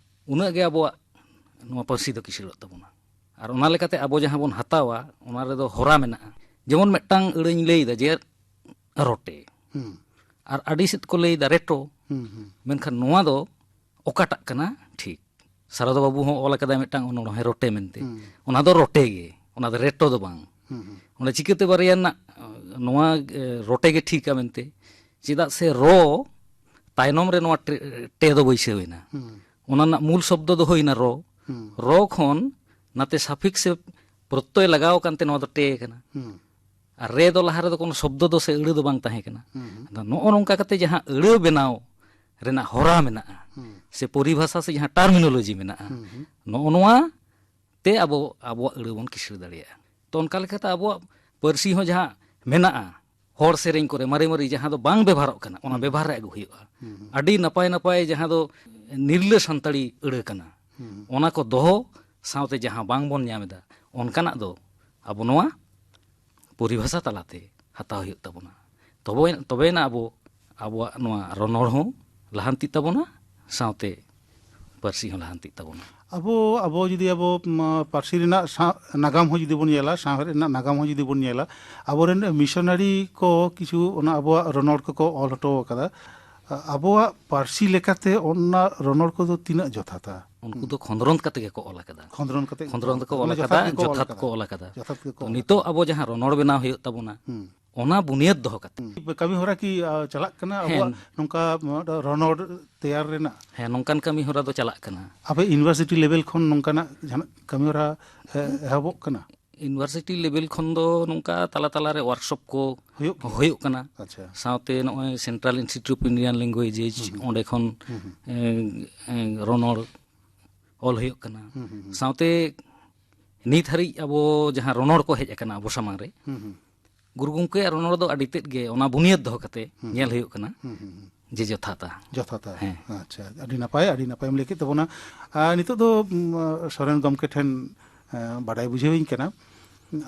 ᱩᱱᱟᱹᱜ ᱜᱮ ᱟᱵᱚᱣᱟᱜ ᱱᱚᱣᱟ ᱯᱟᱹᱨᱥᱤ ᱫᱚ ᱠᱤᱥᱟᱹᱲᱚᱜ ᱛᱟᱵᱚᱱᱟ᱾ ᱟᱨ ᱚᱱᱟ ᱞᱮᱠᱟᱛᱮ ᱟᱵᱚ ᱡᱟᱦᱟᱸ ᱵᱚᱱ ᱦᱟᱛᱟᱣᱟ, ᱚᱱᱟ ᱨᱮᱫᱚ ᱦᱚᱨᱟ ᱢᱮᱱᱟᱜᱼᱟ᱾ ᱡᱮᱢᱚᱱ ᱢᱤᱫᱴᱟᱝ ᱟᱹᱲᱟᱹᱧ ᱞᱟᱹᱭᱫᱟ ᱡᱮ ᱨᱚᱴᱮ, ᱦᱩᱸ᱾ ᱟᱨ ᱟᱹᱰᱤ ᱥᱮᱫ ᱠᱚ ᱞᱟᱹᱭᱫᱟ ᱨᱮᱴᱚ᱾ ᱦᱩᱸ, ᱦᱩᱸ᱾ ᱢᱮᱱᱠᱷᱟᱱ ᱱᱚᱣᱟ ᱫᱚ ᱚᱠᱟᱴᱟᱜ ᱠᱟᱱᱟ ᱴᱷᱤᱠ? ᱥᱟᱨᱚᱫᱟ ᱵᱟᱹᱵᱩ ᱦᱚᱸ ᱚᱞ ᱟᱠᱟᱫᱟᱭ ᱢᱤᱫᱴᱟᱝ ᱚᱱᱚᱬᱦᱮ ᱨᱚᱴᱮ ᱢᱮᱱᱛᱮ᱾ ᱦᱩᱸ᱾ ᱚᱱᱟ ᱫᱚ ᱨᱚᱴᱮ ᱜᱮ, ᱚᱱᱟ ᱫᱚ ᱨᱮᱴᱚ ᱫᱚ ᱵᱟᱝ᱾ ᱦᱩᱸ, ᱦᱩᱸ᱾ ᱚᱸᱰᱮ ᱪᱤᱠᱟᱹᱛᱮ ᱵᱟᱨᱭᱟ ᱨᱮᱱᱟᱜ, ᱱᱚᱣᱟ, ᱮ, ᱨᱚᱴᱮ ᱜᱮ ᱴᱷᱤᱠᱟ ᱢᱮᱱᱛᱮ? ᱪᱮᱫᱟᱜ ᱥᱮ ᱨᱚ ᱛᱟᱭᱱᱚᱢ ᱨᱮ ᱱᱚᱣᱟ ᱴᱮ-, ᱴᱮ ᱫᱚ ᱵᱟᱹᱭᱥᱟᱹᱣ ᱮᱱᱟ᱾ ᱦᱩᱸ᱾ ᱚᱱᱟ ᱨᱮᱱᱟᱜ ᱢᱩᱞ ᱥᱚᱵᱫᱚ ᱫᱚ ᱦᱩᱭᱱᱟ ᱨᱚ᱾ ᱦᱩᱸ᱾ ᱨᱚ ᱠᱷᱚᱱ ᱱᱟᱛᱮ suffix ᱥᱮ ᱯᱨᱚᱛᱭᱚᱭ ᱞᱟᱜᱟᱣ ᱟᱠᱟᱱ ᱛᱮ ᱱᱚᱣᱟ ᱫᱚ ᱴᱮ ᱠᱟᱱᱟ᱾ ᱦᱩᱸ᱾ ᱟᱨ ᱨᱮ ᱫᱚ ᱞᱟᱦᱟ ᱨᱮᱫᱚ ᱠᱳᱱᱳ ᱥᱚᱵᱫᱚ ᱫᱚ ᱥᱮ ᱟᱹᱲᱟᱹ ᱫᱚ ᱵᱟᱝ ᱛᱟᱦᱮᱸ ᱠᱟᱱᱟ᱾ ᱦᱩᱸ, ᱦᱩᱸ᱾ ᱟᱫᱚ ᱱᱚᱜᱼᱚ ᱱᱚᱝᱠᱟ ᱠᱟᱛᱮ ᱡᱟᱦᱟᱸ ᱟᱹᱲᱟᱹ ᱵᱮᱱᱟᱣ ᱨᱮᱱᱟᱜ ᱦᱚᱨᱟ ᱢᱮᱱᱟᱜᱼᱟ, ᱦᱩᱸ᱾ ᱥᱮ ᱯᱚᱨᱤᱵᱷᱟᱥᱟ ᱥᱮ ᱡᱟᱦᱟᱸ terminology ᱢᱮᱱᱟᱜᱼᱟ, ᱦᱩᱸ, ᱦᱩᱸ᱾ ᱱᱚᱜᱼᱚ ᱱᱚᱣᱟ ᱛᱮ ᱟᱵᱚ ᱟᱵᱚᱣᱟᱜ ᱟᱹᱲᱟᱹ ᱵᱚᱱ ᱠᱤᱥᱟᱹᱬ ᱫᱟᱲᱮᱭᱟᱜᱼᱟ᱾ ᱛᱚ, ᱚᱱᱠᱟ ᱞᱮᱠᱟᱛᱮ ᱟᱵᱚᱣᱟᱜ ᱯᱟᱹᱨᱥᱤ ᱦᱚᱸ ᱡᱟᱦᱟᱸ ᱢᱮᱱᱟᱜᱼᱟ, ᱦᱚᱲ ᱥᱮᱨᱮᱧ ᱠᱚᱨᱮ ᱢᱟᱨᱮ ᱢᱟᱨᱮ ᱡᱟᱦᱟᱸ ᱫᱚ ᱵᱟᱝ ᱵᱮᱵᱷᱟᱨᱚᱜ ᱠᱟᱱᱟ, ᱚᱱᱟ ᱦᱩᱸ᱾ ᱵᱮᱵᱷᱟᱨ ᱨᱮ ᱟᱹᱜᱩ ᱦᱩᱭᱩᱜᱼᱟ᱾ ᱦᱩᱸ, ᱦᱩᱸ᱾ ᱟᱹᱰᱤ ᱱᱟᱯᱟᱭ ᱱᱟᱯᱟᱭ ᱡᱟᱦᱟᱸ ᱫᱚ ᱱᱤᱨᱞᱟᱹ ᱥᱟᱱᱛᱟᱲᱤ ᱟᱹᱲᱟᱹ ᱠᱟᱱᱟ, ᱦᱩᱸ᱾ ᱚᱱᱟ ᱠᱚ ᱫᱚᱦᱚ ᱥᱟᱶᱛᱮ ᱡᱟᱦᱟᱸ ᱵᱟᱝ ᱵᱚᱱ ᱧᱟᱢ ᱮᱫᱟ, ᱚᱱᱠᱟᱱᱟᱜ ᱫᱚ ᱟᱵᱚ ᱱᱚᱣᱟ ᱯᱚᱨᱤᱵᱷᱟᱥᱟ ᱛᱟᱞᱟᱛᱮ ᱦᱟᱛᱟᱣ ᱦᱩᱭᱩᱜ ᱛᱟᱵᱚᱱᱟ᱾ ᱛᱚᱵᱮ, ᱛᱚᱵᱮᱭᱮᱱᱟ ᱟᱵᱚ, ᱟᱵᱚᱣᱟᱜ ᱱᱚᱣᱟ ᱨᱚᱱᱚᱲ ᱦᱚᱸ ᱞᱟᱦᱟᱱᱛᱤᱜ ᱛᱟᱵᱚᱱᱟ, ᱥᱟᱶᱛᱮ ᱯᱟᱹᱨᱥᱤ ᱦᱚᱸ ᱞᱟᱦᱟᱱᱛᱤᱜ ᱛᱟᱵᱚᱱᱟ᱾ ᱟᱵᱚ, ᱟᱵᱚ ᱡᱩᱫᱤ ᱟᱵᱚ, ᱢᱟ, ᱯᱟᱹᱨᱥᱤ ᱨᱮᱱᱟᱜ ᱥᱟ-, ᱱᱟᱜᱟᱢ ᱦᱚᱸ ᱡᱩᱫᱤ ᱵᱚᱱ ᱧᱮᱞᱟ, ᱥᱟᱶᱦᱮᱫ ᱨᱮᱱᱟᱜ ᱱᱟᱜᱟᱢ ᱦᱚᱸ ᱡᱩᱫᱤ ᱵᱚᱱ ᱧᱮᱞᱟ, ᱟᱵᱚᱨᱮᱱ ᱢᱤᱥᱚᱱᱟᱨᱤ ᱠᱚ ᱠᱤᱪᱷᱩ ᱚᱱᱟ ᱟᱵᱚᱣᱟᱜ ᱨᱚᱱᱚᱲ ᱠᱚᱠᱚ ᱚᱞ ᱦᱚᱴᱚ ᱟᱠᱟᱫᱟ᱾ ᱟ-, ᱟᱵᱚᱣᱟᱜ ᱯᱟᱹᱨᱥᱤ ᱞᱮᱠᱟᱛᱮ ᱚᱱᱟ ᱨᱚᱱᱚᱲ ᱠᱚᱫᱚ ᱛᱤᱱᱟᱹᱜ ᱡᱚᱛᱷᱟᱛᱟ? ᱩᱱᱠᱩ ᱫᱚ ᱠᱷᱚᱸᱫᱽᱨᱚᱸᱫᱽ ᱠᱟᱛᱮ ᱜᱮᱠᱚ ᱚᱞ ᱟᱠᱟᱫᱟ᱾ ᱠᱷᱚᱸᱫᱽᱨᱚᱸᱫᱽ ᱠᱟᱛᱮ ᱠᱷᱚᱸᱫᱽᱨᱚᱸᱫᱽ ᱠᱚ ᱚᱞ ᱢᱟᱱᱮ ᱟᱠᱟᱫᱟ, ᱡᱚᱛᱷᱟᱛ ᱜᱮᱠᱚ ᱚᱞ ᱡᱚᱛᱷᱟᱛ ᱟᱠᱟᱫᱟ᱾ ᱠᱚ ᱚᱞ ᱟᱠᱟᱫᱟ᱾ ᱡᱚᱛᱷᱟᱛ ᱜᱮᱠᱚ ᱛᱚ ᱚᱞ ᱱᱤᱛᱚᱜ ᱟᱠᱟᱫᱟ᱾ ᱟᱵᱚ ᱡᱟᱦᱟᱸ ᱨᱚᱱᱚᱲ ᱵᱮᱱᱟᱣ ᱦᱩᱭᱩᱜ ᱛᱟᱵᱚᱱᱟ, ᱦᱩᱸ᱾ ᱚᱱᱟ ᱵᱩᱱᱤᱭᱟᱹᱫ ᱫᱚᱦᱚ ᱠᱟᱛᱮ᱾ ᱦᱩᱸ᱾ ᱠᱟᱹᱢᱤ ᱦᱚᱨᱟ ᱠᱤ, ᱟ, ᱪᱟᱞᱟᱜ ᱠᱟᱱᱟ ᱦᱮᱸ᱾ ᱟᱵᱚᱣᱟᱜ ᱱᱚᱝᱠᱟ, ᱟ, ᱨᱚᱱᱚᱲ ᱛᱮᱭᱟᱨ ᱨᱮᱱᱟᱜ? ᱦᱮᱸ, ᱱᱚᱝᱠᱟᱱ ᱠᱟᱹᱢᱤ ᱦᱚᱨᱟ ᱫᱚ ᱪᱟᱞᱟᱜ ᱠᱟᱱᱟ᱾ ᱟᱯᱮ university level ᱠᱷᱚᱱ ᱱᱚᱝᱠᱟᱱᱟᱜ ᱡᱟᱦᱟᱱᱟᱜ ᱠᱟᱹᱢᱤ ᱦᱚᱨᱟ, ᱮ, ᱮᱦᱚᱵᱚᱜ ᱠᱟᱱᱟ? University level ᱠᱷᱚᱱ ᱫᱚ ᱱᱚᱝᱠᱟ ᱛᱟᱞᱟ ᱛᱟᱞᱟ ᱨᱮ workshop ᱠᱚ ᱦᱩᱭᱩᱜ ᱜᱮᱭᱟ? ᱦᱩᱭᱩᱜ ᱠᱟᱱᱟ᱾ ᱟᱪᱪᱷᱟ᱾ ᱥᱟᱶᱛᱮ ᱱᱚᱜᱼᱚᱭ Central Institute of Indian Languages, ᱦᱩᱸ, ᱦᱩᱸ᱾ ᱚᱸᱰᱮ ᱠᱷᱚᱱ, ᱦᱩᱸ, ᱦᱩᱸ᱾ ᱮ, ᱮ, ᱨᱚᱱᱚᱲ ᱚᱞ ᱦᱩᱭᱩᱜ ᱠᱟᱱᱟ᱾ ᱦᱩᱸ, ᱦᱩᱸ, ᱦᱩᱸ᱾ ᱥᱟᱶᱛᱮ ᱱᱤᱛ ᱦᱟᱹᱨᱤᱡ ᱟᱵᱚ ᱡᱟᱦᱟᱸ ᱨᱚᱱᱚᱲ ᱠᱚ ᱦᱮᱡ ᱟᱠᱟᱱᱟ ᱟᱵᱚ ᱥᱟᱢᱟᱝ ᱨᱮ, ᱦᱩᱸ, ᱦᱩᱸ᱾ ᱜᱩᱨᱩ ᱜᱚᱢᱠᱮᱭᱟᱜ ᱨᱚᱱᱚᱲ ᱫᱚ ᱟᱹᱰᱤ ᱛᱮᱫ ᱜᱮ ᱚᱱᱟ ᱵᱩᱱᱤᱭᱟᱹᱫ ᱫᱚᱦᱚ ᱠᱟᱛᱮ ᱦᱩᱸ᱾ ᱧᱮᱞ ᱦᱩᱭᱩᱜ ᱠᱟᱱᱟ ᱦᱩᱸ, ᱦᱩᱸ, ᱦᱩᱸ᱾ ᱡᱮ ᱡᱚᱛᱷᱟᱛᱟ᱾ ᱡᱚᱛᱷᱟᱛᱟ᱾ ᱦᱮᱸ᱾ ᱟᱪᱪᱷᱟ, ᱟᱹᱰᱤ ᱱᱟᱯᱟᱭ, ᱟᱹᱰᱤ ᱱᱟᱯᱟᱭᱮᱢ ᱞᱟᱹᱭ ᱠᱮᱫ ᱛᱟᱵᱚᱱᱟ᱾ ᱟᱨ ᱱᱤᱛᱚᱜ ᱫᱚ, ᱩᱢ, ᱥᱚᱨᱮᱱ ᱜᱚᱢᱠᱮ ᱴᱷᱮᱱ, ᱮ, ᱵᱟᱰᱟᱭ ᱵᱩᱡᱷᱟᱹᱣᱤᱧ ᱠᱟᱱᱟ,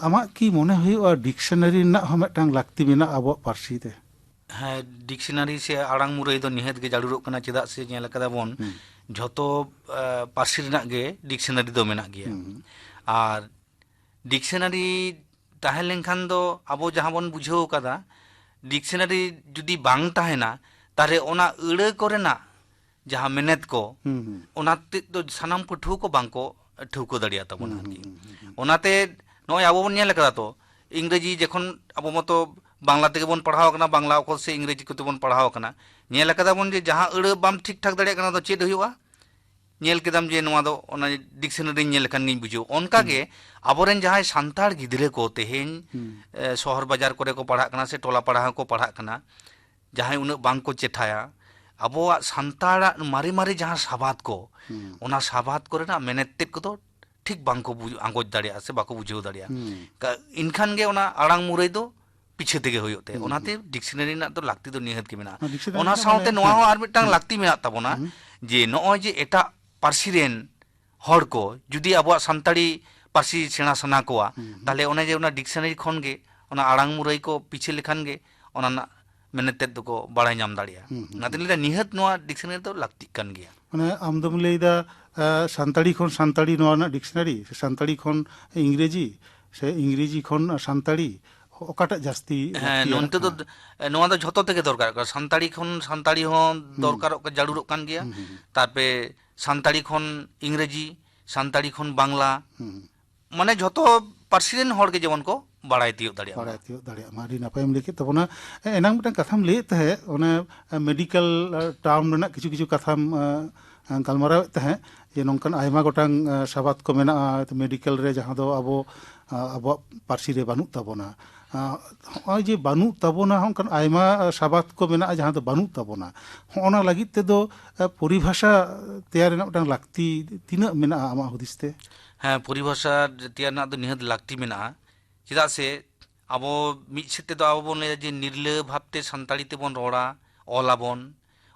ᱟᱢᱟᱜ ᱠᱤ ᱢᱚᱱᱮ ᱦᱩᱭᱩᱜᱼᱟ dictionary ᱨᱮᱱᱟᱜ ᱦᱚᱸ ᱢᱤᱫᱴᱟᱝ ᱞᱟᱹᱠᱛᱤ ᱢᱮᱱᱟᱜᱼᱟ ᱟᱵᱚᱣᱟᱜ ᱯᱟᱹᱨᱥᱤ ᱨᱮ? ᱦᱮᱸ, dictionary ᱥᱮ ᱟᱲᱟᱝ ᱢᱩᱨᱟᱹᱭ ᱫᱚ ᱱᱤᱦᱟᱹᱛ ᱜᱮ ᱡᱟᱹᱨᱩᱲᱚᱜ ᱠᱟᱱᱟ, ᱪᱮᱫᱟᱜ ᱥᱮ ᱧᱮᱞ ᱟᱠᱟᱫᱟ ᱵᱚᱱ, ᱦᱩᱸ᱾ ᱡᱷᱚᱛᱚ, ᱮ, ᱯᱟᱹᱨᱥᱤ ᱨᱮᱱᱟᱜ ᱜᱮ dictionary ᱫᱚ ᱢᱮᱱᱟᱜ ᱜᱮᱭᱟ᱾ ᱦᱩᱸ᱾ ᱟᱨ dictionary ᱛᱟᱦᱮᱸ ᱞᱮᱱᱠᱷᱟᱱ ᱫᱚ ᱟᱵᱚ ᱡᱟᱦᱟᱸ ᱵᱚᱱ ᱵᱩᱡᱷᱟᱹᱣ ᱠᱟᱫᱟ, dictionary ᱡᱩᱫᱤ ᱵᱟᱝ ᱛᱟᱦᱮᱱᱟ, ᱛᱟᱦᱞᱮ ᱚᱱᱟ ᱟᱹᱲᱟᱹ ᱠᱚᱨᱮᱱᱟᱜ ᱡᱟᱦᱟᱸ ᱢᱮᱱᱮᱛ ᱠᱚ, ᱦᱩᱸ, ᱦᱩᱸ᱾ ᱚᱱᱟ ᱛᱮᱫ ᱫᱚ ᱥᱟᱱᱟᱢ ᱯᱟᱹᱴᱷᱩᱣᱟᱹ ᱠᱚ ᱵᱟᱝ ᱠᱚ ᱴᱷᱟᱹᱣᱠᱟᱹ ᱫᱟᱲᱮᱭᱟᱜ ᱛᱟᱵᱚᱱᱟ ᱦᱩᱸ, ᱟᱨᱠᱤ᱾ ᱦᱩᱸ, ᱦᱩᱸ, ᱦᱩᱸ, ᱦᱩᱸ᱾ ᱚᱱᱟᱛᱮ ᱱᱚᱜᱼᱚᱭ ᱟᱵᱚ ᱵᱚᱱ ᱧᱮᱞ ᱟᱠᱟᱫᱟ ᱛᱚ, ᱤᱝᱨᱮᱡᱤ ᱡᱚᱠᱷᱚᱱ ᱟᱵᱚ ᱢᱚᱛᱚ ᱵᱟᱝᱞᱟ ᱛᱮᱜᱮ ᱵᱚᱱ ᱯᱟᱲᱦᱟᱣ ᱟᱠᱟᱱᱟ, ᱵᱟᱝᱞᱟ ᱚᱠᱷᱚᱨ ᱥᱮ ᱤᱝᱨᱮᱡᱤ ᱠᱚᱛᱮ ᱵᱚᱱ ᱯᱟᱲᱦᱟᱣ ᱟᱠᱟᱱᱟ, ᱧᱮᱞ ᱟᱠᱟᱫᱟ ᱵᱚᱱ ᱡᱮ ᱡᱟᱦᱟᱸ ᱟᱹᱲᱟᱹ ᱵᱟᱢ ᱴᱷᱤᱠ ᱴᱷᱟᱠ ᱫᱟᱲᱮᱭᱟᱜ ᱠᱟᱱᱟ, ᱚᱱᱟ ᱫᱚ ᱪᱮᱫ ᱦᱩᱭᱩᱜᱼᱟ? ᱧᱮᱞ ᱠᱮᱫᱟᱢ ᱡᱮ ᱱᱚᱣᱟ ᱫᱚ ᱚᱱᱟ ᱰᱤᱠᱥᱱᱟᱨᱤᱧ ᱧᱮᱞ ᱞᱮᱠᱷᱟᱱ ᱜᱤᱧ ᱵᱩᱡᱷᱟᱹᱣ᱾ ᱚᱱᱠᱟ ᱜᱮ ᱟᱵᱚᱨᱮᱱ ᱡᱟᱦᱟᱸᱭ ᱥᱟᱱᱛᱟᱲ ᱜᱤᱫᱽᱨᱟᱹ ᱠᱚ ᱛᱮᱦᱮᱧ, ᱦᱩᱸ᱾ ᱮ, ᱥᱚᱦᱚᱨ ᱵᱟᱡᱟᱨ ᱠᱚᱨᱮ ᱠᱚ ᱯᱟᱲᱦᱟᱜ ᱠᱟᱱᱟ ᱥᱮ ᱴᱚᱞᱟ ᱯᱟᱲᱟ ᱦᱚᱸᱠᱚ ᱯᱟᱲᱦᱟᱜ ᱠᱟᱱᱟ, ᱡᱟᱦᱟᱸᱭ ᱩᱱᱟᱹᱜ ᱵᱟᱝ ᱠᱚ ᱪᱮᱴᱷᱟᱭᱟ, ᱟᱵᱚᱣᱟᱜ ᱥᱟᱱᱛᱟᱲᱟᱜ ᱢᱟᱨᱮ ᱢᱟᱨᱮ ᱡᱟᱦᱟᱸ ᱥᱟᱵᱟᱫ ᱠᱚ, ᱦᱩᱸ᱾ ᱚᱱᱟ ᱥᱟᱵᱟᱫ ᱠᱚᱨᱮᱱᱟᱜ ᱢᱮᱱᱮᱛ ᱛᱮᱫ ᱠᱚᱫᱚ ᱴᱷᱤᱠ ᱵᱟᱝ ᱠᱚ ᱵᱩᱡ-, ᱟᱸᱜᱚᱪ ᱫᱟᱲᱮᱭᱟᱜᱼᱟ ᱥᱮ ᱵᱟᱠᱚ ᱵᱩᱡᱷᱟᱹᱣ ᱫᱟᱲᱮᱭᱟᱜᱼᱟ᱾ ᱦᱩᱸ᱾ ᱠᱟ-, ᱮᱱᱠᱷᱟᱱ ᱜᱮ ᱚᱱᱟ ᱟᱲᱟᱝ ᱢᱩᱨᱟᱹᱭ ᱫᱚ ᱯᱤᱪᱷᱟᱹ ᱛᱮᱜᱮ ᱦᱩᱭᱩᱜ ᱛᱮ, ᱦᱩᱸ, ᱚᱱᱟᱛᱮ ᱦᱩᱸ᱾ ᱰᱤᱠᱥᱱᱟᱨᱤ ᱨᱮᱱᱟᱜ ᱫᱚ ᱞᱟᱹᱠᱛᱤ ᱫᱚ ᱱᱤᱦᱟᱹᱛ ᱜᱮ ᱢᱮᱱᱟᱜᱼᱟ᱾ ᱚᱱᱟ ᱰᱤᱠᱥᱱᱟᱨᱤ ᱚᱱᱟ ᱨᱮᱱᱟᱜ ᱥᱟᱶᱛᱮ ᱢᱟᱱᱮ, ᱱᱚᱣᱟ ᱦᱮᱸ᱾ ᱦᱚᱸ ᱟᱨ ᱢᱤᱫᱴᱟᱝ ᱦᱩᱸ᱾ ᱞᱟᱹᱠᱛᱤ ᱢᱮᱱᱟᱜ ᱛᱟᱵᱚᱱᱟ, ᱦᱩᱸ᱾ ᱡᱮ ᱱᱚᱜᱼᱚᱭ ᱡᱮ ᱮᱴᱟᱜ ᱯᱟᱹᱨᱥᱤ ᱨᱮᱱ ᱦᱚᱲ ᱠᱚ ᱡᱩᱫᱤ ᱟᱵᱚᱣᱟᱜ ᱥᱟᱱᱛᱟᱲᱤ ᱯᱟᱹᱨᱥᱤ ᱥᱮᱬᱟ ᱥᱟᱱᱟ ᱠᱚᱣᱟ, ᱦᱩᱸ, ᱦᱩᱸ᱾ ᱛᱟᱦᱚᱞᱮ ᱚᱱᱮ ᱡᱮ ᱚᱱᱟ ᱰᱤᱠᱥᱱᱟᱨᱤ ᱠᱷᱚᱱ ᱜᱮ, ᱚᱱᱟ ᱟᱲᱟᱝ ᱢᱩᱨᱟᱹᱭ ᱠᱚ ᱯᱤᱪᱷᱟᱹ ᱞᱮᱠᱷᱟᱱ ᱜᱮ ᱚᱱᱟ ᱨᱮᱱᱟᱜ ᱢᱮᱱᱮᱛ ᱛᱮᱫ ᱫᱚᱠᱚ ᱵᱟᱲᱟᱭ ᱧᱟᱢ ᱫᱟᱲᱮᱭᱟᱜᱼᱟ᱾ ᱦᱩᱸ, ᱦᱩᱸ, ᱚᱱᱟᱛᱮᱧ ᱦᱩᱸ᱾ ᱞᱟᱹᱭᱫᱟ ᱱᱤᱦᱟᱹᱛ ᱱᱚᱣᱟ ᱰᱤᱠᱥᱱᱟᱨᱤ ᱫᱚ ᱞᱟᱹᱠᱛᱤᱜ ᱠᱟᱱ ᱜᱮᱭᱟ᱾ ᱢᱟᱱᱮ ᱟᱢ ᱫᱚᱢ ᱞᱟᱹᱭᱫᱟ, ᱮ, ᱥᱟᱱᱛᱟᱲᱤ ᱠᱷᱚᱱ ᱥᱟᱱᱛᱟᱲᱤ ᱱᱚᱣᱟ ᱨᱮᱱᱟᱜ ᱰᱤᱠᱥᱱᱟᱨᱤ, ᱥᱮ ᱥᱟᱱᱛᱟᱲᱤ ᱠᱷᱚᱱ ᱤᱝᱨᱮᱡᱤ, ᱥᱮ ᱤᱝᱨᱮᱡᱤ ᱠᱷᱚᱱ ᱥᱟᱱᱛᱟᱲᱤ, ᱚᱠᱟᱴᱟᱜ ᱡᱟᱹᱥᱛᱤ ᱦᱮᱸ, ᱞᱟᱹᱠᱛᱤᱭᱟᱱᱟᱜ ᱱᱚᱱᱛᱮ ᱫᱚ, ᱠᱟᱱᱟ? ᱮ, ᱱᱚᱣᱟ ᱫᱚ ᱡᱷᱚᱛᱚ ᱛᱮᱜᱮ ᱫᱚᱨᱠᱟᱨᱚᱜ ᱠᱟᱱᱟ᱾ ᱥᱟᱱᱛᱟᱲᱤ ᱠᱷᱚᱱ ᱥᱟᱱᱛᱟᱲᱤ ᱦᱚᱸ ᱦᱩᱸ᱾ ᱫᱚᱨᱠᱟᱨᱚᱜ ᱠᱟ-, ᱡᱟᱹᱨᱩᱲᱚᱜ ᱠᱟᱱ ᱜᱮᱭᱟ᱾ ᱦᱩᱸ, ᱦᱩᱸ, ᱦᱩᱸ᱾ ᱛᱟᱨᱯᱚᱨᱮ ᱥᱟᱱᱛᱟᱲᱤ ᱠᱷᱚᱱ ᱤᱝᱨᱮᱡᱤ, ᱥᱟᱱᱛᱟᱲᱤ ᱠᱷᱚᱱ ᱵᱟᱝᱞᱟ, ᱦᱩᱸ᱾ ᱢᱟᱱᱮ ᱡᱷᱚᱛᱚ ᱯᱟᱹᱨᱥᱤ ᱨᱮᱱ ᱦᱚᱲ ᱜᱮ ᱡᱮᱢᱚᱱ ᱠᱚ ᱵᱟᱲᱟᱭ ᱛᱤᱭᱳᱜ ᱫᱟᱲᱮᱭᱟᱜ ᱢᱟ᱾ ᱵᱟᱲᱟᱭ ᱛᱤᱭᱳᱜ ᱫᱟᱲᱮᱭᱟᱜ ᱢᱟ᱾ ᱟᱹᱰᱤ ᱱᱟᱯᱟᱭᱮᱢ ᱞᱟᱹᱭ ᱠᱮᱫ ᱛᱟᱵᱚᱱᱟ᱾ ᱮ, ᱮᱱᱟᱝ ᱢᱤᱫᱴᱟᱝ ᱠᱟᱛᱷᱟᱢ ᱞᱟᱹᱭᱮᱫ ᱛᱟᱦᱮᱸᱫ, ᱚᱱᱮ, ᱮ, ᱢᱮᱰᱤᱠᱮᱞ, ᱮ, ᱴᱟᱨᱢ ᱨᱮᱱᱟᱜ ᱠᱤᱪᱷᱩ ᱠᱤᱪᱷᱩ ᱠᱟᱛᱷᱟᱢ, ᱮ, ᱮ, ᱜᱟᱞᱢᱟᱨᱟᱣᱮᱫ ᱛᱟᱦᱮᱸᱫ, ᱡᱮ ᱱᱚᱝᱠᱟᱱ ᱟᱭᱢᱟ ᱜᱚᱴᱟᱝ, ᱮ, ᱥᱟᱵᱟᱫ ᱠᱚ ᱢᱮᱱᱟᱜᱼᱟ ᱢᱮᱰᱤᱠᱮᱞ ᱨᱮ, ᱡᱟᱦᱟᱸ ᱫᱚ ᱟᱵᱚ, ᱮ, ᱟᱵᱚᱣᱟᱜ ᱯᱟᱹᱨᱥᱤ ᱨᱮ ᱵᱟᱹᱱᱩᱜ ᱛᱟᱵᱚᱱᱟ᱾ ᱮ, ᱦᱚᱸᱜᱼᱚᱭ ᱡᱮ ᱵᱟᱹᱱᱩᱜ ᱛᱟᱵᱚᱱᱟ, ᱚᱱᱠᱟᱱ ᱟᱭᱢᱟ, ᱮ, ᱥᱟᱵᱟᱫ ᱠᱚ ᱢᱮᱱᱟᱜᱼᱟ ᱡᱟᱦᱟᱸ ᱫᱚ ᱵᱟᱹᱱᱩᱜ ᱛᱟᱵᱚᱱᱟ, ᱦᱚᱸᱜᱼᱚᱱᱟ ᱞᱟᱹᱜᱤᱫ ᱛᱮᱫᱚ, ᱮ, ᱯᱚᱨᱤᱵᱷᱟᱥᱟ ᱛᱮᱭᱟᱨ ᱨᱮᱱᱟᱜ ᱢᱤᱫᱴᱟᱝ ᱞᱟᱹᱠᱛᱤ ᱛᱤᱱᱟᱹᱜ ᱢᱮᱱᱟᱜᱼᱟ ᱟᱢᱟᱜ ᱦᱩᱫᱤᱥ ᱛᱮ? ᱦᱮᱸ, ᱯᱚᱨᱤᱵᱷᱟᱥᱟ ᱛᱮᱭᱟᱨ ᱨᱮᱱᱟᱜ ᱫᱚ ᱱᱤᱦᱟᱹᱛ ᱞᱟᱹᱠᱛᱤ ᱢᱮᱱᱟᱜᱼᱟ᱾ ᱪᱮᱫᱟᱜ ᱥᱮ ᱟᱵᱚ ᱢᱤᱫ ᱥᱮᱫ ᱛᱮᱫᱚ ᱟᱵᱚ ᱵᱚᱱ ᱞᱟᱹᱭᱟ ᱡᱮ ᱱᱤᱨᱞᱟᱹ ᱵᱷᱟᱵᱽᱛᱮ ᱥᱟᱱᱛᱟᱲᱤ ᱛᱮᱵᱚᱱ ᱨᱚᱲᱟ, ᱚᱞ ᱟᱵᱚᱱ,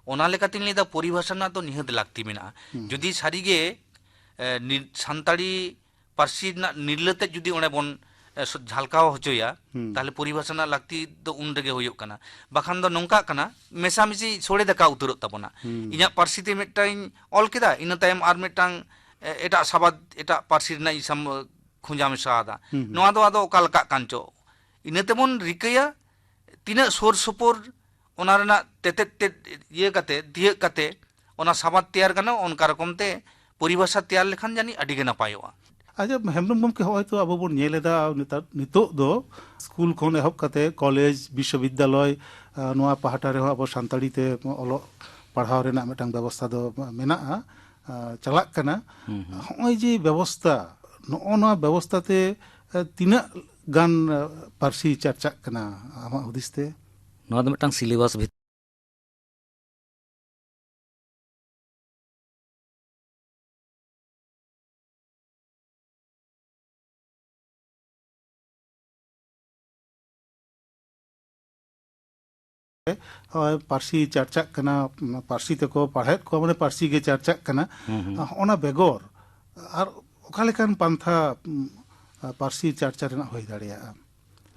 ᱚᱱᱟ ᱞᱮᱠᱟᱛᱤᱧ ᱞᱟᱹᱭᱫᱟ ᱯᱚᱨᱤᱵᱷᱟᱥᱟ ᱨᱮᱱᱟᱜ ᱫᱚ ᱱᱤᱦᱟᱹᱛ ᱞᱟᱹᱠᱛᱤ ᱢᱮᱱᱟᱜᱼᱟ᱾ ᱦᱩᱸ᱾ ᱡᱩᱫᱤ ᱥᱟᱹᱨᱤᱜᱮ, ᱮ, ᱱᱤ-, ᱥᱟᱱᱛᱟᱲᱤ ᱯᱟᱹᱨᱥᱤ ᱨᱮᱱᱟᱜ ᱱᱤᱨᱞᱟᱹ ᱛᱮᱫ ᱡᱩᱫᱤ ᱚᱸᱰᱮ ᱵᱚᱱ, ᱮ, ᱥᱚ-, ᱡᱷᱟᱞᱠᱟᱣ ᱦᱚᱪᱚᱭᱟ, ᱦᱩᱸ᱾ ᱛᱟᱦᱞᱮ ᱯᱚᱨᱤᱵᱷᱟᱥᱟ ᱨᱮᱱᱟᱜ ᱞᱟᱹᱠᱛᱤ ᱫᱚ ᱩᱱ ᱨᱮᱜᱮ ᱦᱩᱭᱩᱜ ᱠᱟᱱᱟ᱾ ᱵᱟᱠᱷᱟᱱ ᱫᱚ ᱱᱚᱝᱠᱟᱜ ᱠᱟᱱᱟ, ᱢᱮᱥᱟᱢᱤᱥᱤ ᱥᱚᱲᱮ ᱫᱟᱠᱟ ᱩᱛᱟᱹᱨᱚᱜ ᱛᱟᱵᱚᱱᱟ᱾ ᱦᱩᱸ᱾ ᱤᱧᱟᱹᱜ ᱯᱟᱹᱨᱥᱤ ᱛᱮ ᱢᱤᱫᱴᱟᱝ ᱤᱧ ᱚᱞ ᱠᱮᱫᱟ, ᱤᱱᱟᱹ ᱛᱟᱭᱚᱢ ᱟᱨ ᱢᱤᱫᱴᱟᱝ, ᱮ, ᱮᱴᱟᱜ ᱥᱟᱵᱟᱫ, ᱮᱴᱟᱜ ᱯᱟᱹᱨᱥᱤ ᱨᱮᱱᱟᱜ ᱤᱧ ᱥᱟᱢ-, ᱠᱷᱚᱸᱡᱟ ᱢᱮᱥᱟ ᱟᱫᱟ᱾ ᱦᱩᱸ, ᱦᱩᱸ᱾ ᱱᱚᱣᱟ ᱫᱚ ᱟᱫᱚ ᱚᱠᱟ ᱞᱮᱠᱟᱜ ᱠᱟᱱ ᱪᱚ? ᱤᱱᱟᱹ ᱛᱮᱵᱚᱱ ᱨᱤᱠᱟᱹᱭᱟ ᱛᱤᱱᱟᱹᱜ ᱥᱩᱨ ᱥᱩᱯᱩᱨ ᱚᱱᱟ ᱨᱮᱱᱟᱜ ᱛᱮᱛᱮᱫ ᱛᱮᱫ ᱤᱭᱟᱹ ᱠᱟᱛᱮ, ᱛᱤᱭᱟᱹᱜ ᱠᱟᱛᱮ ᱚᱱᱟ ᱥᱟᱵᱟᱫ ᱛᱮᱭᱟᱨ ᱜᱟᱱᱚᱜ, ᱚᱱᱠᱟ ᱨᱚᱠᱚᱢ ᱛᱮ ᱯᱚᱨᱤᱵᱷᱟᱥᱟ ᱛᱮᱭᱟᱨ ᱞᱮᱠᱷᱟᱱ ᱡᱟᱹᱱᱤᱡ ᱟᱹᱰᱤ ᱜᱮ ᱱᱟᱯᱟᱭᱚᱜᱼᱟ᱾ ᱟᱪᱪᱷᱟ, ᱦᱮᱢᱵᱨᱚᱢ ᱜᱚᱢᱠᱮ, ᱦᱚᱸᱜᱼᱚᱭ ᱛᱚ ᱟᱵᱚ ᱵᱚᱱ ᱧᱮᱞ ᱮᱫᱟ ᱱᱮᱛᱟᱨ, ᱱᱤᱛᱚᱜ ᱫᱚ ᱥᱠᱩᱞ ᱠᱷᱚᱱ ᱮᱦᱚᱵ ᱠᱟᱛᱮ ᱠᱚᱞᱮᱡᱽ, ᱵᱤᱥᱥᱚᱵᱤᱫᱽᱫᱟᱞᱚᱭ, ᱟᱸ, ᱱᱚᱣᱟ ᱯᱟᱦᱴᱟ ᱨᱮᱦᱚᱸ ᱟᱵᱚ ᱥᱟᱱᱛᱟᱲᱤ ᱛᱮ ᱚᱞᱚᱜ ᱯᱟᱲᱦᱟᱣ ᱨᱮᱱᱟᱜ ᱢᱤᱫᱴᱟᱝ ᱵᱮᱵᱚᱥᱛᱷᱟ ᱫᱚ ᱢᱮᱱᱟᱜᱼᱟ, ᱟᱸ, ᱪᱟᱞᱟᱜ ᱠᱟᱱᱟ᱾ ᱦᱩᱸ, ᱦᱩᱸ᱾ ᱦᱚᱸᱜᱼᱚᱭ ᱡᱮ ᱵᱮᱵᱚᱥᱛᱷᱟ, ᱱᱚᱜᱼᱚ ᱱᱚᱣᱟ ᱵᱮᱵᱚᱥᱛᱷᱟ ᱛᱮ, ᱟᱸ, ᱛᱤᱱᱟᱹᱜ ᱜᱟᱱ, ᱟᱸ, ᱯᱟᱹᱨᱥᱤ ᱪᱟᱨᱪᱟᱜ ᱠᱟᱱᱟ ᱟᱢᱟᱜ ᱦᱩᱫᱤᱥ ᱛᱮ? ᱱᱚᱣᱟ ᱫᱚ ᱢᱤᱫᱴᱟᱝ ᱥᱤᱞᱮᱵᱟᱥ ᱵᱷᱤᱛ- ᱦᱚᱸᱜᱼᱚᱭ ᱯᱟᱹᱨᱥᱤ ᱪᱟᱨᱪᱟᱜ ᱠᱟᱱᱟ, ᱯᱟᱹᱨᱥᱤ ᱛᱮᱠᱚ ᱯᱟᱲᱦᱟᱣᱮᱫ ᱠᱚᱣᱟ, ᱢᱟᱱᱮ ᱯᱟᱹᱨᱥᱤ ᱜᱮ ᱪᱟᱨᱪᱟᱜ ᱠᱟᱱᱟ᱾ ᱦᱩᱸ, ᱦᱩᱸ᱾ ᱚᱱᱟ ᱵᱮᱜᱚᱨ ᱟᱨ ᱚᱠᱟ ᱞᱮᱠᱟᱱ ᱯᱟᱱᱛᱷᱟ, ᱩᱢ, ᱯᱟᱹᱨᱥᱤ ᱪᱟᱨᱪᱟ ᱨᱮᱱᱟᱜ ᱦᱩᱭ ᱫᱟᱲᱮᱭᱟᱜᱼᱟ,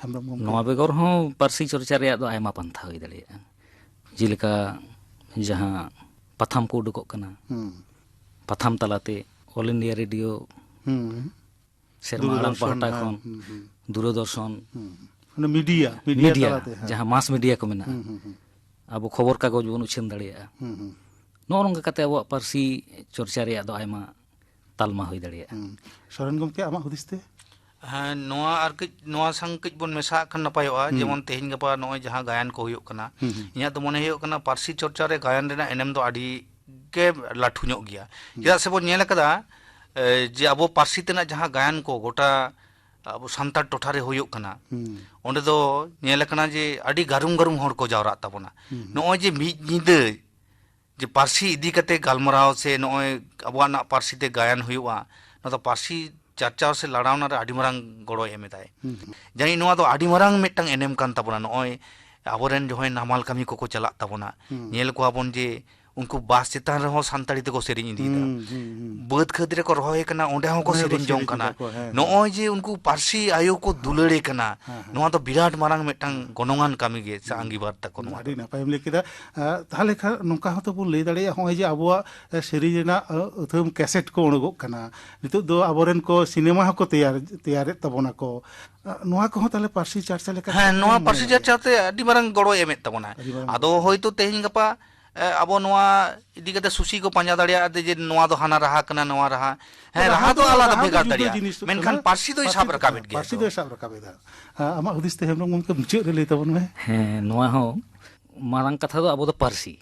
ᱦᱮᱢᱵᱨᱚᱢ ᱜᱚᱢᱠᱮ? ᱱᱚᱣᱟ ᱵᱮᱜᱚᱨ ᱦᱚᱸ ᱯᱟᱹᱨᱥᱤ ᱪᱚᱨᱪᱟ ᱨᱮᱭᱟᱜ ᱫᱚ ᱟᱭᱢᱟ ᱯᱟᱱᱛᱷᱟ ᱦᱩᱭ ᱫᱟᱲᱮᱭᱟᱜᱼᱟ, ᱡᱮᱞᱮᱠᱟ ᱡᱟᱦᱟᱸ ᱯᱟᱛᱷᱟᱢ ᱠᱚ ᱩᱰᱩᱠᱚᱜ ᱠᱟᱱᱟ, ᱦᱩᱸ᱾ ᱯᱟᱛᱷᱟᱢ ᱛᱟᱞᱟᱛᱮ All India Radio, ᱦᱩᱸ᱾ ᱥᱮᱨᱢᱟ ᱟᱲᱟᱝ ᱫᱩᱨᱚᱫᱚᱨᱥᱚᱱ, ᱯᱟᱦᱴᱟ ᱦᱮᱸ, ᱠᱷᱚᱱ, ᱦᱩᱸ, ᱦᱩᱸ᱾ ᱫᱩᱨᱚᱫᱚᱨᱥᱚᱱ, ᱦᱩᱸ᱾ ᱚᱱᱟ ᱢᱤᱰᱤᱭᱟ, ᱢᱤᱰᱤᱭᱟ ᱢᱤᱰᱤᱭᱟ, ᱛᱟᱞᱟᱛᱮ, ᱦᱮᱸ᱾ ᱡᱟᱦᱟᱸ ᱢᱟᱥ ᱢᱤᱰᱤᱭᱟ ᱠᱚ ᱢᱮᱱᱟᱜᱼᱟ, ᱦᱩᱸ, ᱦᱩᱸ, ᱦᱩᱸ᱾ ᱟᱵᱚ ᱠᱷᱚᱵᱚᱨ ᱠᱟᱜᱚᱡᱽ ᱵᱚᱱ ᱩᱪᱷᱟᱹᱱ ᱫᱟᱲᱮᱭᱟᱜᱼᱟ᱾ ᱦᱩᱸ, ᱦᱩᱸ᱾ ᱱᱚᱜᱼᱚ ᱱᱚᱝᱠᱟ ᱠᱟᱛᱮ ᱟᱵᱚᱣᱟᱜ ᱯᱟᱹᱨᱥᱤ ᱪᱚᱨᱪᱟ ᱨᱮᱭᱟᱜ ᱫᱚ ᱟᱭᱢᱟ ᱛᱟᱞᱢᱟ ᱦᱩᱭ ᱫᱟᱲᱮᱭᱟᱜᱼᱟ᱾ ᱦᱩᱸ᱾ ᱥᱚᱨᱮᱱ ᱜᱚᱢᱠᱮ, ᱟᱢᱟᱜ ᱦᱩᱫᱤᱥ ᱛᱮ? ᱦᱮᱸ, ᱱᱚᱣᱟ ᱟᱨ ᱠᱟᱹᱡ, ᱱᱚᱣᱟ ᱥᱟᱝ ᱠᱟᱹᱡ ᱵᱚᱱ ᱢᱮᱥᱟ ᱟᱜ ᱠᱷᱟᱱ ᱱᱟᱯᱟᱭᱚᱜᱼᱟ᱾ ᱦᱩᱸ᱾ ᱡᱮᱢᱚᱱ ᱛᱮᱦᱮᱧ ᱜᱟᱯᱟ ᱱᱚᱜᱼᱚᱭ ᱡᱟᱦᱟᱸ ᱜᱟᱭᱟᱱ ᱠᱚ ᱦᱩᱭᱩᱜ ᱠᱟᱱᱟ, ᱦᱩᱸ, ᱦᱩᱸ᱾ ᱤᱧᱟᱹᱜ ᱫᱚ ᱢᱚᱱᱮ ᱦᱩᱭᱩᱜ ᱠᱟᱱᱟ ᱯᱟᱹᱨᱥᱤ ᱪᱚᱨᱪᱟ ᱨᱮ ᱜᱟᱭᱟᱱ ᱨᱮᱱᱟᱜ ᱮᱱᱮᱢ ᱫᱚ ᱟᱹᱰᱤ ᱜᱮ ᱞᱟᱹᱴᱷᱩ ᱧᱚᱜ ᱜᱮᱭᱟ᱾ ᱦᱩᱸ᱾ ᱪᱮᱫᱟᱜ ᱥᱮᱵᱚᱱ ᱧᱮᱞ ᱟᱠᱟᱫᱟ, ᱮ, ᱡᱮ ᱟᱵᱚ ᱯᱟᱹᱨᱥᱤ ᱛᱮᱱᱟᱜ ᱡᱟᱦᱟᱸ ᱜᱟᱭᱟᱱ ᱠᱚ ᱜᱚᱴᱟ ᱟᱵᱚ ᱥᱟᱱᱛᱟᱲ ᱴᱚᱴᱷᱟ ᱨᱮ ᱦᱩᱭᱩᱜ ᱠᱟᱱᱟ, ᱦᱩᱸ᱾ ᱚᱸᱰᱮ ᱫᱚ ᱧᱮᱞ ᱟᱠᱟᱱᱟ ᱡᱮ ᱟᱹᱰᱤ ᱜᱟᱹᱨᱩᱢ ᱜᱟᱹᱨᱩᱢ ᱦᱚᱲ ᱠᱚ ᱡᱟᱣᱨᱟᱜ ᱛᱟᱵᱚᱱᱟ᱾ ᱦᱩᱸ, ᱦᱩᱸ᱾ ᱱᱚᱜᱼᱚᱭ ᱡᱮ ᱢᱤᱫ ᱧᱤᱫᱟᱹ ᱡᱮ ᱯᱟᱹᱨᱥᱤ ᱤᱫᱤ ᱠᱟᱛᱮ ᱜᱟᱞᱢᱟᱨᱟᱣ ᱥᱮ ᱱᱚᱜᱼᱚᱭ ᱟᱵᱚᱣᱟᱜ ᱱᱟᱜ ᱯᱟᱹᱨᱥᱤ ᱛᱮ ᱜᱟᱭᱟᱱ ᱦᱩᱭᱩᱜᱼᱟ, ᱱᱚᱣᱟ ᱫᱚ ᱯᱟᱹᱨᱥᱤ ᱪᱟᱨᱪᱟᱣ ᱥᱮ ᱞᱟᱲᱟᱣᱱᱟ ᱨᱮ ᱟᱹᱰᱤ ᱢᱟᱨᱟᱝ ᱜᱚᱲᱚᱭ ᱮᱢ ᱮᱫᱟᱭ᱾ ᱦᱩᱸ, ᱦᱩᱸ᱾ ᱡᱟᱹᱱᱤᱡ ᱱᱚᱣᱟ ᱫᱚ ᱟᱹᱰᱤ ᱢᱟᱨᱟᱝ ᱢᱤᱫᱴᱟᱝ ᱮᱱᱮᱢ ᱠᱟᱱ ᱛᱟᱵᱚᱱᱟ᱾ ᱱᱚᱜᱼᱚᱭ ᱟᱵᱚᱨᱮᱱ ᱡᱟᱦᱟᱸᱭ ᱱᱟᱢᱟᱞ ᱠᱟᱹᱢᱤ ᱠᱚᱠᱚ ᱪᱟᱞᱟᱜ ᱛᱟᱵᱚᱱᱟ, ᱦᱩᱸ᱾ ᱧᱮᱞ ᱠᱚᱣᱟ ᱵᱚᱱ ᱡᱮ ᱩᱱᱠᱩ ᱵᱟᱥ ᱪᱮᱛᱟᱱ ᱨᱮᱦᱚᱸ ᱥᱟᱱᱛᱟᱲᱤ ᱛᱮᱠᱚ ᱥᱮᱨᱮᱧ ᱤᱫᱤᱭᱮᱫᱟ᱾ ᱦᱩᱸ, ᱦᱩᱸ, ᱦᱩᱸ᱾ ᱵᱟᱹᱫᱽ ᱠᱷᱟᱹᱫᱽ ᱨᱮᱠᱚ ᱨᱚᱦᱚᱭ ᱠᱟᱱᱟ, ᱚᱸᱰᱮ ᱦᱚᱸᱠᱚ ᱚᱸᱰᱮ ᱦᱚᱸᱠᱚ ᱥᱮᱨᱮᱧ ᱡᱚᱝ ᱥᱮᱨᱮᱧ ᱠᱟᱱᱟ᱾ ᱫᱟᱠᱚ, ᱦᱮᱸ, ᱦᱮᱸ᱾ ᱱᱚᱜᱼᱚᱭ ᱡᱮ ᱩᱱᱠᱩ ᱯᱟᱹᱨᱥᱤ ᱟᱭᱳ ᱠᱚ ᱫᱩᱞᱟᱹᱲᱮ ᱠᱟᱱᱟ, ᱦᱮᱸ, ᱦᱮᱸ᱾ ᱱᱚᱣᱟ ᱫᱚ ᱵᱤᱨᱟᱴ ᱢᱟᱨᱟᱝ ᱢᱤᱫᱴᱟᱝ ᱦᱮᱸ᱾ ᱜᱚᱱᱚᱝᱟᱱ ᱠᱟᱹᱢᱤ ᱜᱮ ᱥᱮ ᱦᱩᱸ᱾ ᱟᱸᱜᱤᱵᱷᱟᱨ ᱛᱟᱠᱚ ᱱᱚᱣᱟ ᱟᱹᱰᱤ ᱫᱚ᱾ ᱱᱟᱯᱟᱭᱮᱢ ᱞᱟᱹᱭ ᱠᱮᱫᱟ᱾ ᱟᱸ, ᱛᱟᱦᱞᱮ ᱠᱷᱟᱱ ᱱᱚᱝᱠᱟ ᱦᱚᱸᱛᱚ ᱵᱚᱱ ᱞᱟᱹᱭ ᱫᱟᱲᱮᱭᱟᱜᱼᱟ, ᱦᱚᱸᱜᱼᱚᱭ ᱡᱮ ᱟᱵᱚᱣᱟᱜ, ᱮ, ᱥᱮᱨᱮᱧ ᱨᱮᱱᱟᱜ, ᱟᱹ, ᱟᱹᱛᱷᱟᱹᱢ ᱠᱮᱥᱮᱴ ᱠᱚ ᱩᱰᱩᱠᱚᱜ ᱠᱟᱱᱟ, ᱱᱤᱛᱚᱜ ᱫᱚ ᱟᱵᱚᱨᱮᱱ ᱠᱚ ᱥᱤᱱᱮᱢᱟ ᱦᱚᱸᱠᱚ ᱛᱮᱭᱟᱨ, ᱛᱮᱭᱟᱨᱮᱫ ᱛᱟᱵᱚᱱᱟ ᱠᱚ᱾ ᱟᱸ, ᱱᱚᱣᱟ ᱠᱚᱦᱚᱸ ᱛᱟᱦᱞᱮ ᱯᱟᱹᱨᱥᱤ ᱪᱟᱨᱪᱟ ᱞᱮᱠᱟ ᱦᱮᱸ, ᱛᱮᱵᱚᱱ ᱱᱚᱣᱟ ᱢᱚᱱᱮ ᱯᱟᱹᱨᱥᱤ ᱫᱟᱲᱮᱭᱟᱜᱼᱟ᱾ ᱪᱟᱨᱪᱟ ᱛᱮ ᱟᱹᱰᱤ ᱢᱟᱨᱟᱝ ᱜᱚᱲᱚᱭ ᱮᱢᱮᱫ ᱛᱟᱵᱚᱱᱟ᱾ ᱟᱹᱰᱤ ᱢᱟᱨᱟᱝ ᱟᱫᱚ ᱜᱚᱲᱚ᱾ ᱦᱚᱭᱛᱳ ᱛᱮᱦᱮᱧ ᱜᱟᱯᱟ ᱮ, ᱟᱵᱚ ᱱᱚᱣᱟ ᱤᱫᱤ ᱠᱟᱛᱮ ᱥᱩᱥᱤ ᱠᱚ ᱯᱟᱸᱡᱟ ᱫᱟᱲᱮᱭᱟᱜᱼᱟ ᱡᱮ ᱱᱚᱣᱟ ᱫᱚ ᱦᱟᱱᱟ ᱨᱟᱦᱟ ᱠᱟᱱᱟ, ᱱᱚᱣᱟ ᱨᱟᱦᱟ᱾ ᱦᱮᱸ, ᱨᱟᱦᱟ ᱨᱟᱦᱟ ᱫᱚ ᱫᱚ, ᱟᱞᱟᱫᱟ ᱨᱟᱦᱟ ᱫᱚ ᱵᱷᱮᱜᱟᱨ ᱡᱩᱫᱟᱹ ᱫᱟᱲᱮᱭᱟᱜᱼᱟ, ᱡᱤᱱᱤᱥ ᱢᱮᱱᱠᱷᱟᱱ ᱠᱟᱱᱟ᱾ ᱯᱟᱹᱨᱥᱤ ᱫᱚᱭ ᱯᱟᱹᱨᱥᱤ ᱥᱟᱵ ᱫᱚ, ᱨᱟᱠᱟᱵᱮᱫ ᱜᱮᱭᱟ ᱯᱟᱹᱨᱥᱤ ᱛᱚ᱾ ᱫᱚᱭ ᱥᱟᱵ ᱨᱟᱠᱟᱵᱮᱫᱟ᱾ ᱦᱮᱸ, ᱟᱢᱟᱜ ᱦᱩᱫᱤᱥ ᱛᱮ ᱦᱮᱢᱵᱨᱚᱢ ᱜᱚᱢᱠᱮ ᱢᱩᱪᱟᱹᱫ ᱨᱮ ᱞᱟᱹᱭ ᱛᱟᱵᱚᱱ ᱢᱮ᱾ ᱦᱮᱸ, ᱱᱚᱣᱟ ᱦᱚᱸ ᱢᱟᱨᱟᱝ ᱠᱟᱛᱷᱟ ᱫᱚ ᱟᱵᱚ ᱫᱚ ᱯᱟᱹᱨᱥᱤ,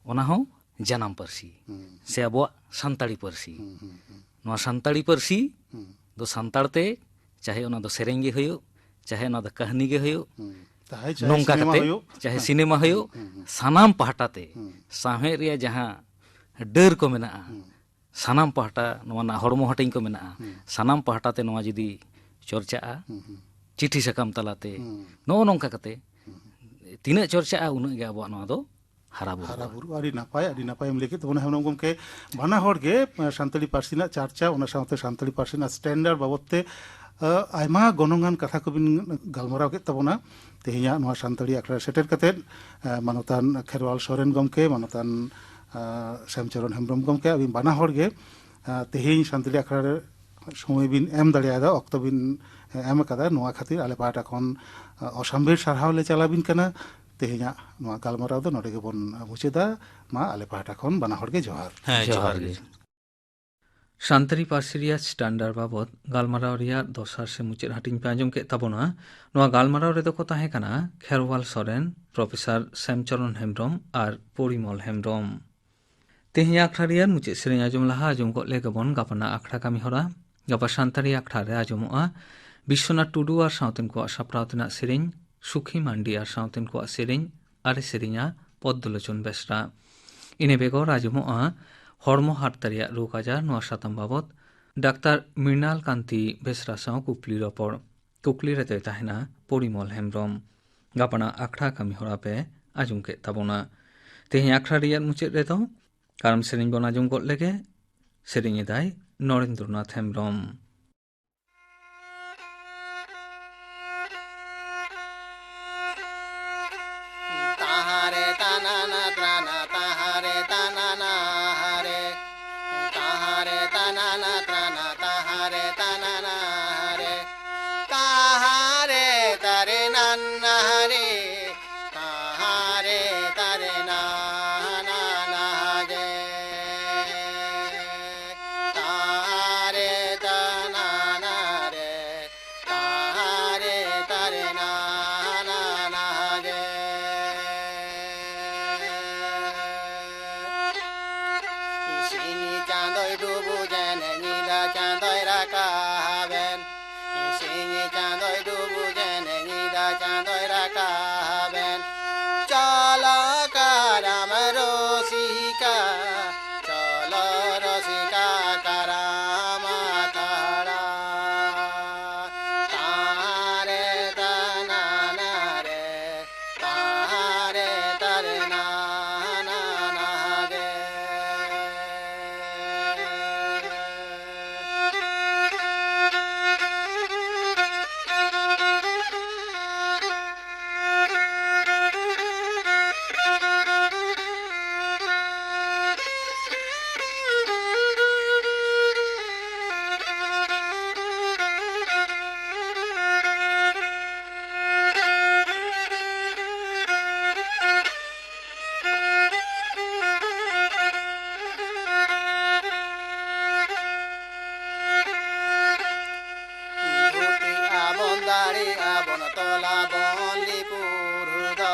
ᱚᱱᱟ ᱦᱚᱸ ᱡᱟᱱᱟᱢ ᱯᱟᱹᱨᱥᱤ ᱦᱩᱸ᱾ ᱥᱮ ᱟᱵᱚᱣᱟᱜ ᱥᱟᱱᱛᱟᱲᱤ ᱯᱟᱹᱨᱥᱤ᱾ ᱦᱩᱸ, ᱦᱩᱸ, ᱦᱩᱸ᱾ ᱱᱚᱣᱟ ᱥᱟᱱᱛᱟᱲᱤ ᱯᱟᱹᱨᱥᱤ ᱦᱩᱸ᱾ ᱫᱚ ᱥᱟᱱᱛᱟᱲ ᱛᱮ, ᱪᱟᱦᱮ ᱚᱱᱟ ᱫᱚ ᱥᱮᱨᱮᱧ ᱜᱮ ᱦᱩᱭᱩᱜ, ᱪᱟᱦᱮ ᱚᱱᱟ ᱫᱚ ᱠᱟᱹᱦᱱᱤ ᱜᱮ ᱦᱩᱭᱩᱜ, ᱦᱩᱸ᱾ ᱪᱟᱦᱮ, ᱪᱟᱦᱮ ᱱᱚᱝᱠᱟ ᱥᱤᱱᱮᱢᱟ ᱠᱟᱛᱮ, ᱦᱩᱭᱩᱜ᱾ ᱪᱟᱦᱮ ᱦᱮᱸ᱾ ᱥᱤᱱᱮᱢᱟ ᱦᱩᱭᱩᱜ, ᱦᱩᱸ, ᱦᱩᱸ, ᱦᱩᱸ᱾ ᱥᱟᱱᱟᱢ ᱯᱟᱦᱴᱟ ᱛᱮ ᱦᱩᱸ᱾ ᱥᱟᱶᱦᱮᱫ ᱨᱮᱭᱟᱜ ᱡᱟᱦᱟᱸ ᱰᱟᱹᱨ ᱠᱚ ᱢᱮᱱᱟᱜᱼᱟ, ᱦᱩᱸ᱾ ᱥᱟᱱᱟᱢ ᱯᱟᱦᱴᱟ, ᱱᱚᱣᱟ ᱨᱮᱱᱟᱜ ᱦᱚᱲᱢᱚ ᱦᱟᱹᱴᱤᱧ ᱠᱚ ᱢᱮᱱᱟᱜᱼᱟ, ᱦᱩᱸ᱾ ᱥᱟᱱᱟᱢ ᱯᱟᱦᱴᱟ ᱛᱮ ᱱᱚᱣᱟ ᱡᱩᱫᱤ ᱪᱚᱨᱪᱟᱜᱼᱟ, ᱦᱩᱸ, ᱦᱩᱸ᱾ ᱪᱤᱴᱷᱤ ᱥᱟᱠᱟᱢ ᱛᱟᱞᱟᱛᱮ, ᱦᱩᱸ᱾ ᱱᱚᱜᱼᱚ ᱱᱚᱝᱠᱟ ᱠᱟᱛᱮ ᱦᱩᱸ᱾ ᱛᱤᱱᱟᱹᱜ ᱪᱚᱨᱪᱟᱜᱼᱟ, ᱩᱱᱟᱹᱜ ᱜᱮ ᱟᱵᱚᱣᱟᱜ ᱱᱚᱣᱟ ᱫᱚ ᱦᱟᱨᱟ ᱵᱩᱨᱩᱜᱼᱟ᱾ ᱦᱟᱨᱟ ᱵᱩᱨᱩᱜᱼᱟ᱾ ᱟᱹᱰᱤ ᱱᱟᱯᱟᱭ, ᱟᱹᱰᱤ ᱱᱟᱯᱟᱭᱮᱢ ᱞᱟᱹᱭ ᱠᱮᱫ ᱛᱟᱵᱚᱱᱟ ᱦᱮᱢᱵᱨᱚᱢ ᱜᱚᱢᱠᱮ᱾ ᱵᱟᱱᱟ ᱦᱚᱲ ᱜᱮ, ᱮ, ᱥᱟᱱᱛᱟᱲᱤ ᱯᱟᱹᱨᱥᱤ ᱨᱮᱱᱟᱜ ᱪᱟᱨᱪᱟ, ᱚᱱᱟ ᱥᱟᱶᱛᱮ ᱥᱟᱱᱛᱟᱲᱤ ᱯᱟᱹᱨᱥᱤ ᱨᱮᱱᱟᱜ standard ᱵᱟᱵᱚᱫ ᱛᱮ, ᱮ, ᱟᱭᱢᱟ ᱜᱚᱱᱚᱝᱟᱱ ᱠᱟᱛᱷᱟ ᱠᱚᱵᱤᱱ ᱜᱟᱞᱢᱟᱨᱟᱣ ᱠᱮᱫ ᱛᱟᱵᱚᱱᱟ᱾ ᱛᱮᱦᱮᱧᱟᱜ ᱱᱚᱣᱟ ᱥᱟᱱᱛᱟᱲᱤ ᱟᱠᱷᱲᱟ ᱨᱮ ᱥᱮᱴᱮᱨ ᱠᱟᱛᱮᱫ, ᱮ, ᱢᱟᱱᱚᱛᱟᱱ ᱠᱷᱮᱨᱣᱟᱞ ᱥᱚᱨᱮᱱ ᱜᱚᱢᱠᱮ, ᱢᱟᱱᱚᱛᱟᱱ, ᱮ, ᱥᱮᱢᱪᱚᱨᱚᱱ ᱦᱮᱢᱵᱨᱚᱢ ᱜᱚᱢᱠᱮ, ᱟᱹᱵᱤᱱ ᱵᱟᱱᱟ ᱦᱚᱲ ᱜᱮ, ᱮ, ᱛᱮᱦᱮᱧ ᱥᱟᱱᱛᱟᱲᱤ ᱟᱠᱷᱲᱟ ᱨᱮ ᱥᱚᱢᱚᱭ ᱵᱤᱱ ᱮᱢ ᱫᱟᱲᱮᱭᱟᱫᱟ, ᱚᱠᱛᱚ ᱵᱤᱱ, ᱮ, ᱮᱢ ᱟᱠᱟᱫᱟ, ᱱᱚᱣᱟ ᱠᱷᱟᱹᱛᱤᱨ ᱟᱞᱮ ᱯᱟᱦᱴᱟ ᱠᱷᱚᱱ, ᱮ, ᱚᱥᱟᱢᱵᱷᱮᱲ ᱥᱟᱨᱦᱟᱣ ᱞᱮ ᱪᱟᱞᱟᱵᱤᱱ ᱠᱟᱱᱟ᱾ ᱛᱮᱦᱮᱧᱟᱜ ᱱᱚᱣᱟ ᱜᱟᱞᱢᱟᱨᱟᱣ ᱫᱚ ᱱᱚᱰᱮ ᱜᱮᱵᱚᱱ ᱢᱩᱪᱟᱹᱫᱟ᱾ ᱢᱟ ᱟᱞᱮ ᱯᱟᱦᱴᱟ ᱠᱷᱚᱱ ᱵᱟᱱᱟ ᱦᱚᱲ ᱜᱮ ᱡᱚᱦᱟᱨ᱾ ᱦᱮᱸ, ᱡᱚᱦᱟᱨ ᱡᱚᱦᱟᱨ ᱜᱮ᱾ ᱜᱮ᱾ ᱥᱟᱱᱛᱟᱲᱤ ᱯᱟᱹᱨᱥᱤ ᱨᱮᱭᱟᱜ standard ᱵᱟᱵᱚᱫ ᱜᱟᱞᱢᱟᱨᱟᱣ ᱨᱮᱭᱟᱜ ᱫᱚᱥᱟᱨ ᱥᱮ ᱢᱩᱪᱟᱹᱫ ᱦᱟᱹᱴᱤᱧ ᱯᱮ ᱟᱸᱡᱚᱢ ᱠᱮᱫ ᱛᱟᱵᱚᱱᱟ᱾ ᱱᱚᱣᱟ ᱜᱟᱞᱢᱟᱨᱟᱣ ᱨᱮᱫᱚ ᱠᱚ ᱛᱟᱦᱮᱸ ᱠᱟᱱᱟ ᱠᱷᱮᱨᱣᱟᱞ ᱥᱚᱨᱮᱱ, ᱯᱨᱚᱯᱷᱮᱥᱚᱨ ᱥᱮᱢᱪᱚᱨᱚᱱ ᱦᱮᱢᱵᱨᱚᱢ ᱟᱨ ᱯᱚᱨᱤᱢᱚᱞ ᱦᱮᱢᱵᱨᱚᱢ᱾ ᱛᱮᱦᱮᱧ ᱟᱠᱷᱲᱟ ᱨᱮᱭᱟᱜ ᱢᱩᱪᱟᱹᱫ ᱥᱮᱨᱮᱧ ᱟᱸᱡᱚᱢ ᱞᱟᱦᱟ ᱟᱸᱡᱚᱢ ᱜᱚᱫ ᱞᱮᱜᱮ ᱵᱚᱱ ᱜᱟᱯᱟᱱᱟᱜ ᱟᱠᱷᱲᱟ ᱠᱟᱹᱢᱤ ᱦᱚᱨᱟ᱾ ᱜᱟᱯᱟ ᱥᱟᱱᱛᱟᱲᱤ ᱟᱠᱷᱲᱟ ᱨᱮ ᱟᱸᱡᱚᱢᱚᱜᱼᱟ ᱵᱤᱥᱥᱚᱱᱟᱛᱷ ᱴᱩᱰᱩ ᱟᱨ ᱥᱟᱶᱛᱮᱱ ᱠᱚᱣᱟᱜ ᱥᱟᱯᱲᱟᱣ ᱛᱮᱱᱟᱜ ᱥᱮᱨᱮᱧ, ᱥᱩᱠᱷᱤ ᱢᱟᱱᱰᱤ ᱟᱨ ᱥᱟᱶᱛᱮᱱ ᱠᱚᱣᱟᱜ ᱥᱮᱨᱮᱧ, ᱟᱨᱮ ᱥᱮᱨᱮᱧᱟ ᱯᱚᱫᱽᱫᱚᱞᱳᱪᱚᱱ ᱵᱮᱥᱨᱟ᱾ ᱤᱱᱟᱹ ᱵᱮᱜᱚᱨ ᱟᱸᱡᱚᱢᱚᱜᱼᱟ ᱦᱚᱲᱢᱚ ᱦᱟᱨᱛᱟ ᱨᱮᱭᱟᱜ ᱨᱳᱜᱽ ᱟᱡᱟᱨ, ᱱᱚᱣᱟ ᱥᱟᱛᱟᱢ ᱵᱟᱵᱚᱛ ᱰᱟᱠᱛᱟᱨ ᱢᱨᱤᱱᱟᱞ ᱠᱟᱱᱛᱤ ᱵᱮᱥᱨᱟ ᱥᱟᱶ ᱠᱩᱠᱞᱤ ᱨᱚᱯᱚᱲ᱾ ᱠᱩᱠᱞᱤ ᱨᱮᱫᱚᱭ ᱛᱟᱦᱮᱱᱟ ᱯᱚᱨᱤᱢᱚᱞ ᱦᱮᱢᱵᱨᱚᱢ᱾ ᱜᱟᱯᱟᱱᱟᱜ ᱟᱠᱷᱲᱟ ᱠᱟᱹᱢᱤ ᱦᱚᱨᱟ ᱯᱮ ᱟᱸᱡᱚᱢ ᱠᱮᱫ ᱛᱟᱵᱚᱱᱟ᱾ ᱛᱮᱦᱮᱧ ᱟᱠᱷᱲᱟ ᱨᱮᱭᱟᱜ ᱢᱩᱪᱟᱹᱫ ᱨᱮᱫᱚ ᱠᱟᱨᱟᱢ ᱥᱮᱨᱮᱧ ᱵᱚᱱ ᱟᱸᱡᱚᱢ ᱜᱚᱫ ᱞᱮᱜᱮ᱾ ᱥᱮᱨᱮᱧ ᱮᱫᱟᱭ ᱱᱚᱨᱮᱱᱫᱨᱚᱱᱟᱛᱷ ᱦᱮᱢᱵᱨᱚᱢ᱾ ᱛᱟᱦᱟᱨᱮ ᱛᱟᱱᱟᱱᱟ ᱛᱨᱟᱱᱟ ᱛᱟᱦᱟᱨᱮ ᱛᱟᱱᱟᱱᱟ ᱦᱟᱨᱮ᱾ ᱛᱟᱦᱟᱨᱮ ᱛᱟᱱᱟᱱᱟ ᱛᱨᱟᱱᱟ ᱛᱟᱦᱟᱨᱮ ᱛᱟᱱᱟᱱᱟ ᱦᱟᱨᱮ᱾ ᱛᱟᱦᱟᱨᱮ ᱛᱟᱨᱮ ᱱᱟᱱᱱᱟ ᱦᱟᱨᱮ᱾ ᱛᱟᱦᱟᱨᱮ ᱛᱟᱨᱮ ᱱᱟᱱ ᱥᱤᱧ ᱪᱟᱸᱫᱚᱭ ᱰᱩᱵᱩᱡᱮᱱ, ᱧᱤᱫᱟᱹ ᱪᱟᱸᱫᱚᱭ ᱨᱟᱠᱟᱵᱮᱱ᱾ ᱥᱤᱧ ᱪᱟᱸᱫᱚᱭ ᱰᱩᱵᱩᱡᱮᱱ, ᱧᱤᱫᱟᱹ ᱪᱟᱸᱫᱚᱭ ᱨᱟᱠᱟᱵᱮᱱ᱾ ᱪᱚᱞᱚ ᱠᱟᱨᱟᱢ ᱨᱩᱥᱤᱠᱟ, ᱪᱚᱞᱚ ᱨᱩᱥᱤᱠᱟ ᱠᱟᱨᱟᱢ ᱟᱠᱷᱲᱟ᱾ ᱛᱟᱨᱮ ᱛᱟᱱᱟᱱᱟ ᱨᱮ, ᱛᱟᱨᱮ ᱛᱟᱨᱮ ᱱᱟᱱᱟ ᱱᱟᱜᱮ᱾ ᱫᱷᱩᱛᱤᱜ ᱟᱵᱚᱱ, ᱫᱟᱲᱮᱜ ᱟᱵᱚᱱ, ᱛᱚᱞ ᱟᱵᱚᱱ ᱞᱤᱯᱩᱨ ᱦᱩᱫᱟᱹ᱾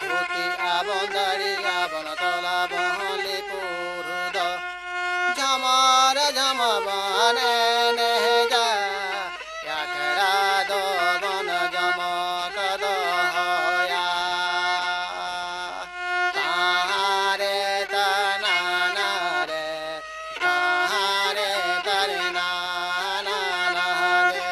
ᱫᱷᱩᱛᱤᱜ ᱟᱵᱚᱱ, ᱫᱟᱲᱮᱜ ᱟᱵᱚᱱ, ᱛᱚᱞ ᱟᱵᱚᱱ ᱞᱤᱯᱩᱨ ᱦᱩᱫᱟᱹ᱾ ᱡᱷᱟᱢᱟᱨ ᱡᱷᱟᱢᱟ ᱵᱚᱱ ᱮᱱᱮᱡᱟ, ᱟᱠᱷᱲᱟ ᱫᱚᱵᱚᱱ ᱡᱚᱢᱚᱠ ᱫᱚᱦᱚᱭᱟ᱾ ᱛᱟᱦᱟᱨᱮ ᱛᱟᱱᱟᱱᱟ ᱨᱮ, ᱛᱟᱦᱟᱨᱮ ᱛᱟᱨᱮ ᱱᱟᱱᱟ ᱱᱟᱦᱟᱨᱮ᱾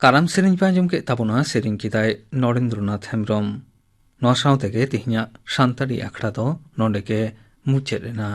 ᱠᱟᱨᱟᱢ ᱥᱮᱨᱮᱧ ᱯᱮ ᱟᱸᱡᱚᱢ ᱠᱮᱫ ᱛᱟᱵᱚᱱᱟ, ᱥᱮᱨᱮᱧ ᱠᱮᱫᱟᱭ ᱱᱚᱨᱮᱱᱫᱨᱚᱱᱟᱛᱷ ᱦᱮᱢᱵᱨᱚᱢ᱾ ᱱᱚᱣᱟ ᱥᱟᱶ ᱛᱮᱜᱮ ᱛᱮᱦᱮᱧᱟᱜ ᱥᱟᱱᱛᱟᱲᱤ ᱟᱠᱷᱲᱟ ᱫᱚ ᱱᱚᱰᱮ ᱜᱮ ᱢᱩᱪᱟᱹᱫ ᱮᱱᱟ᱾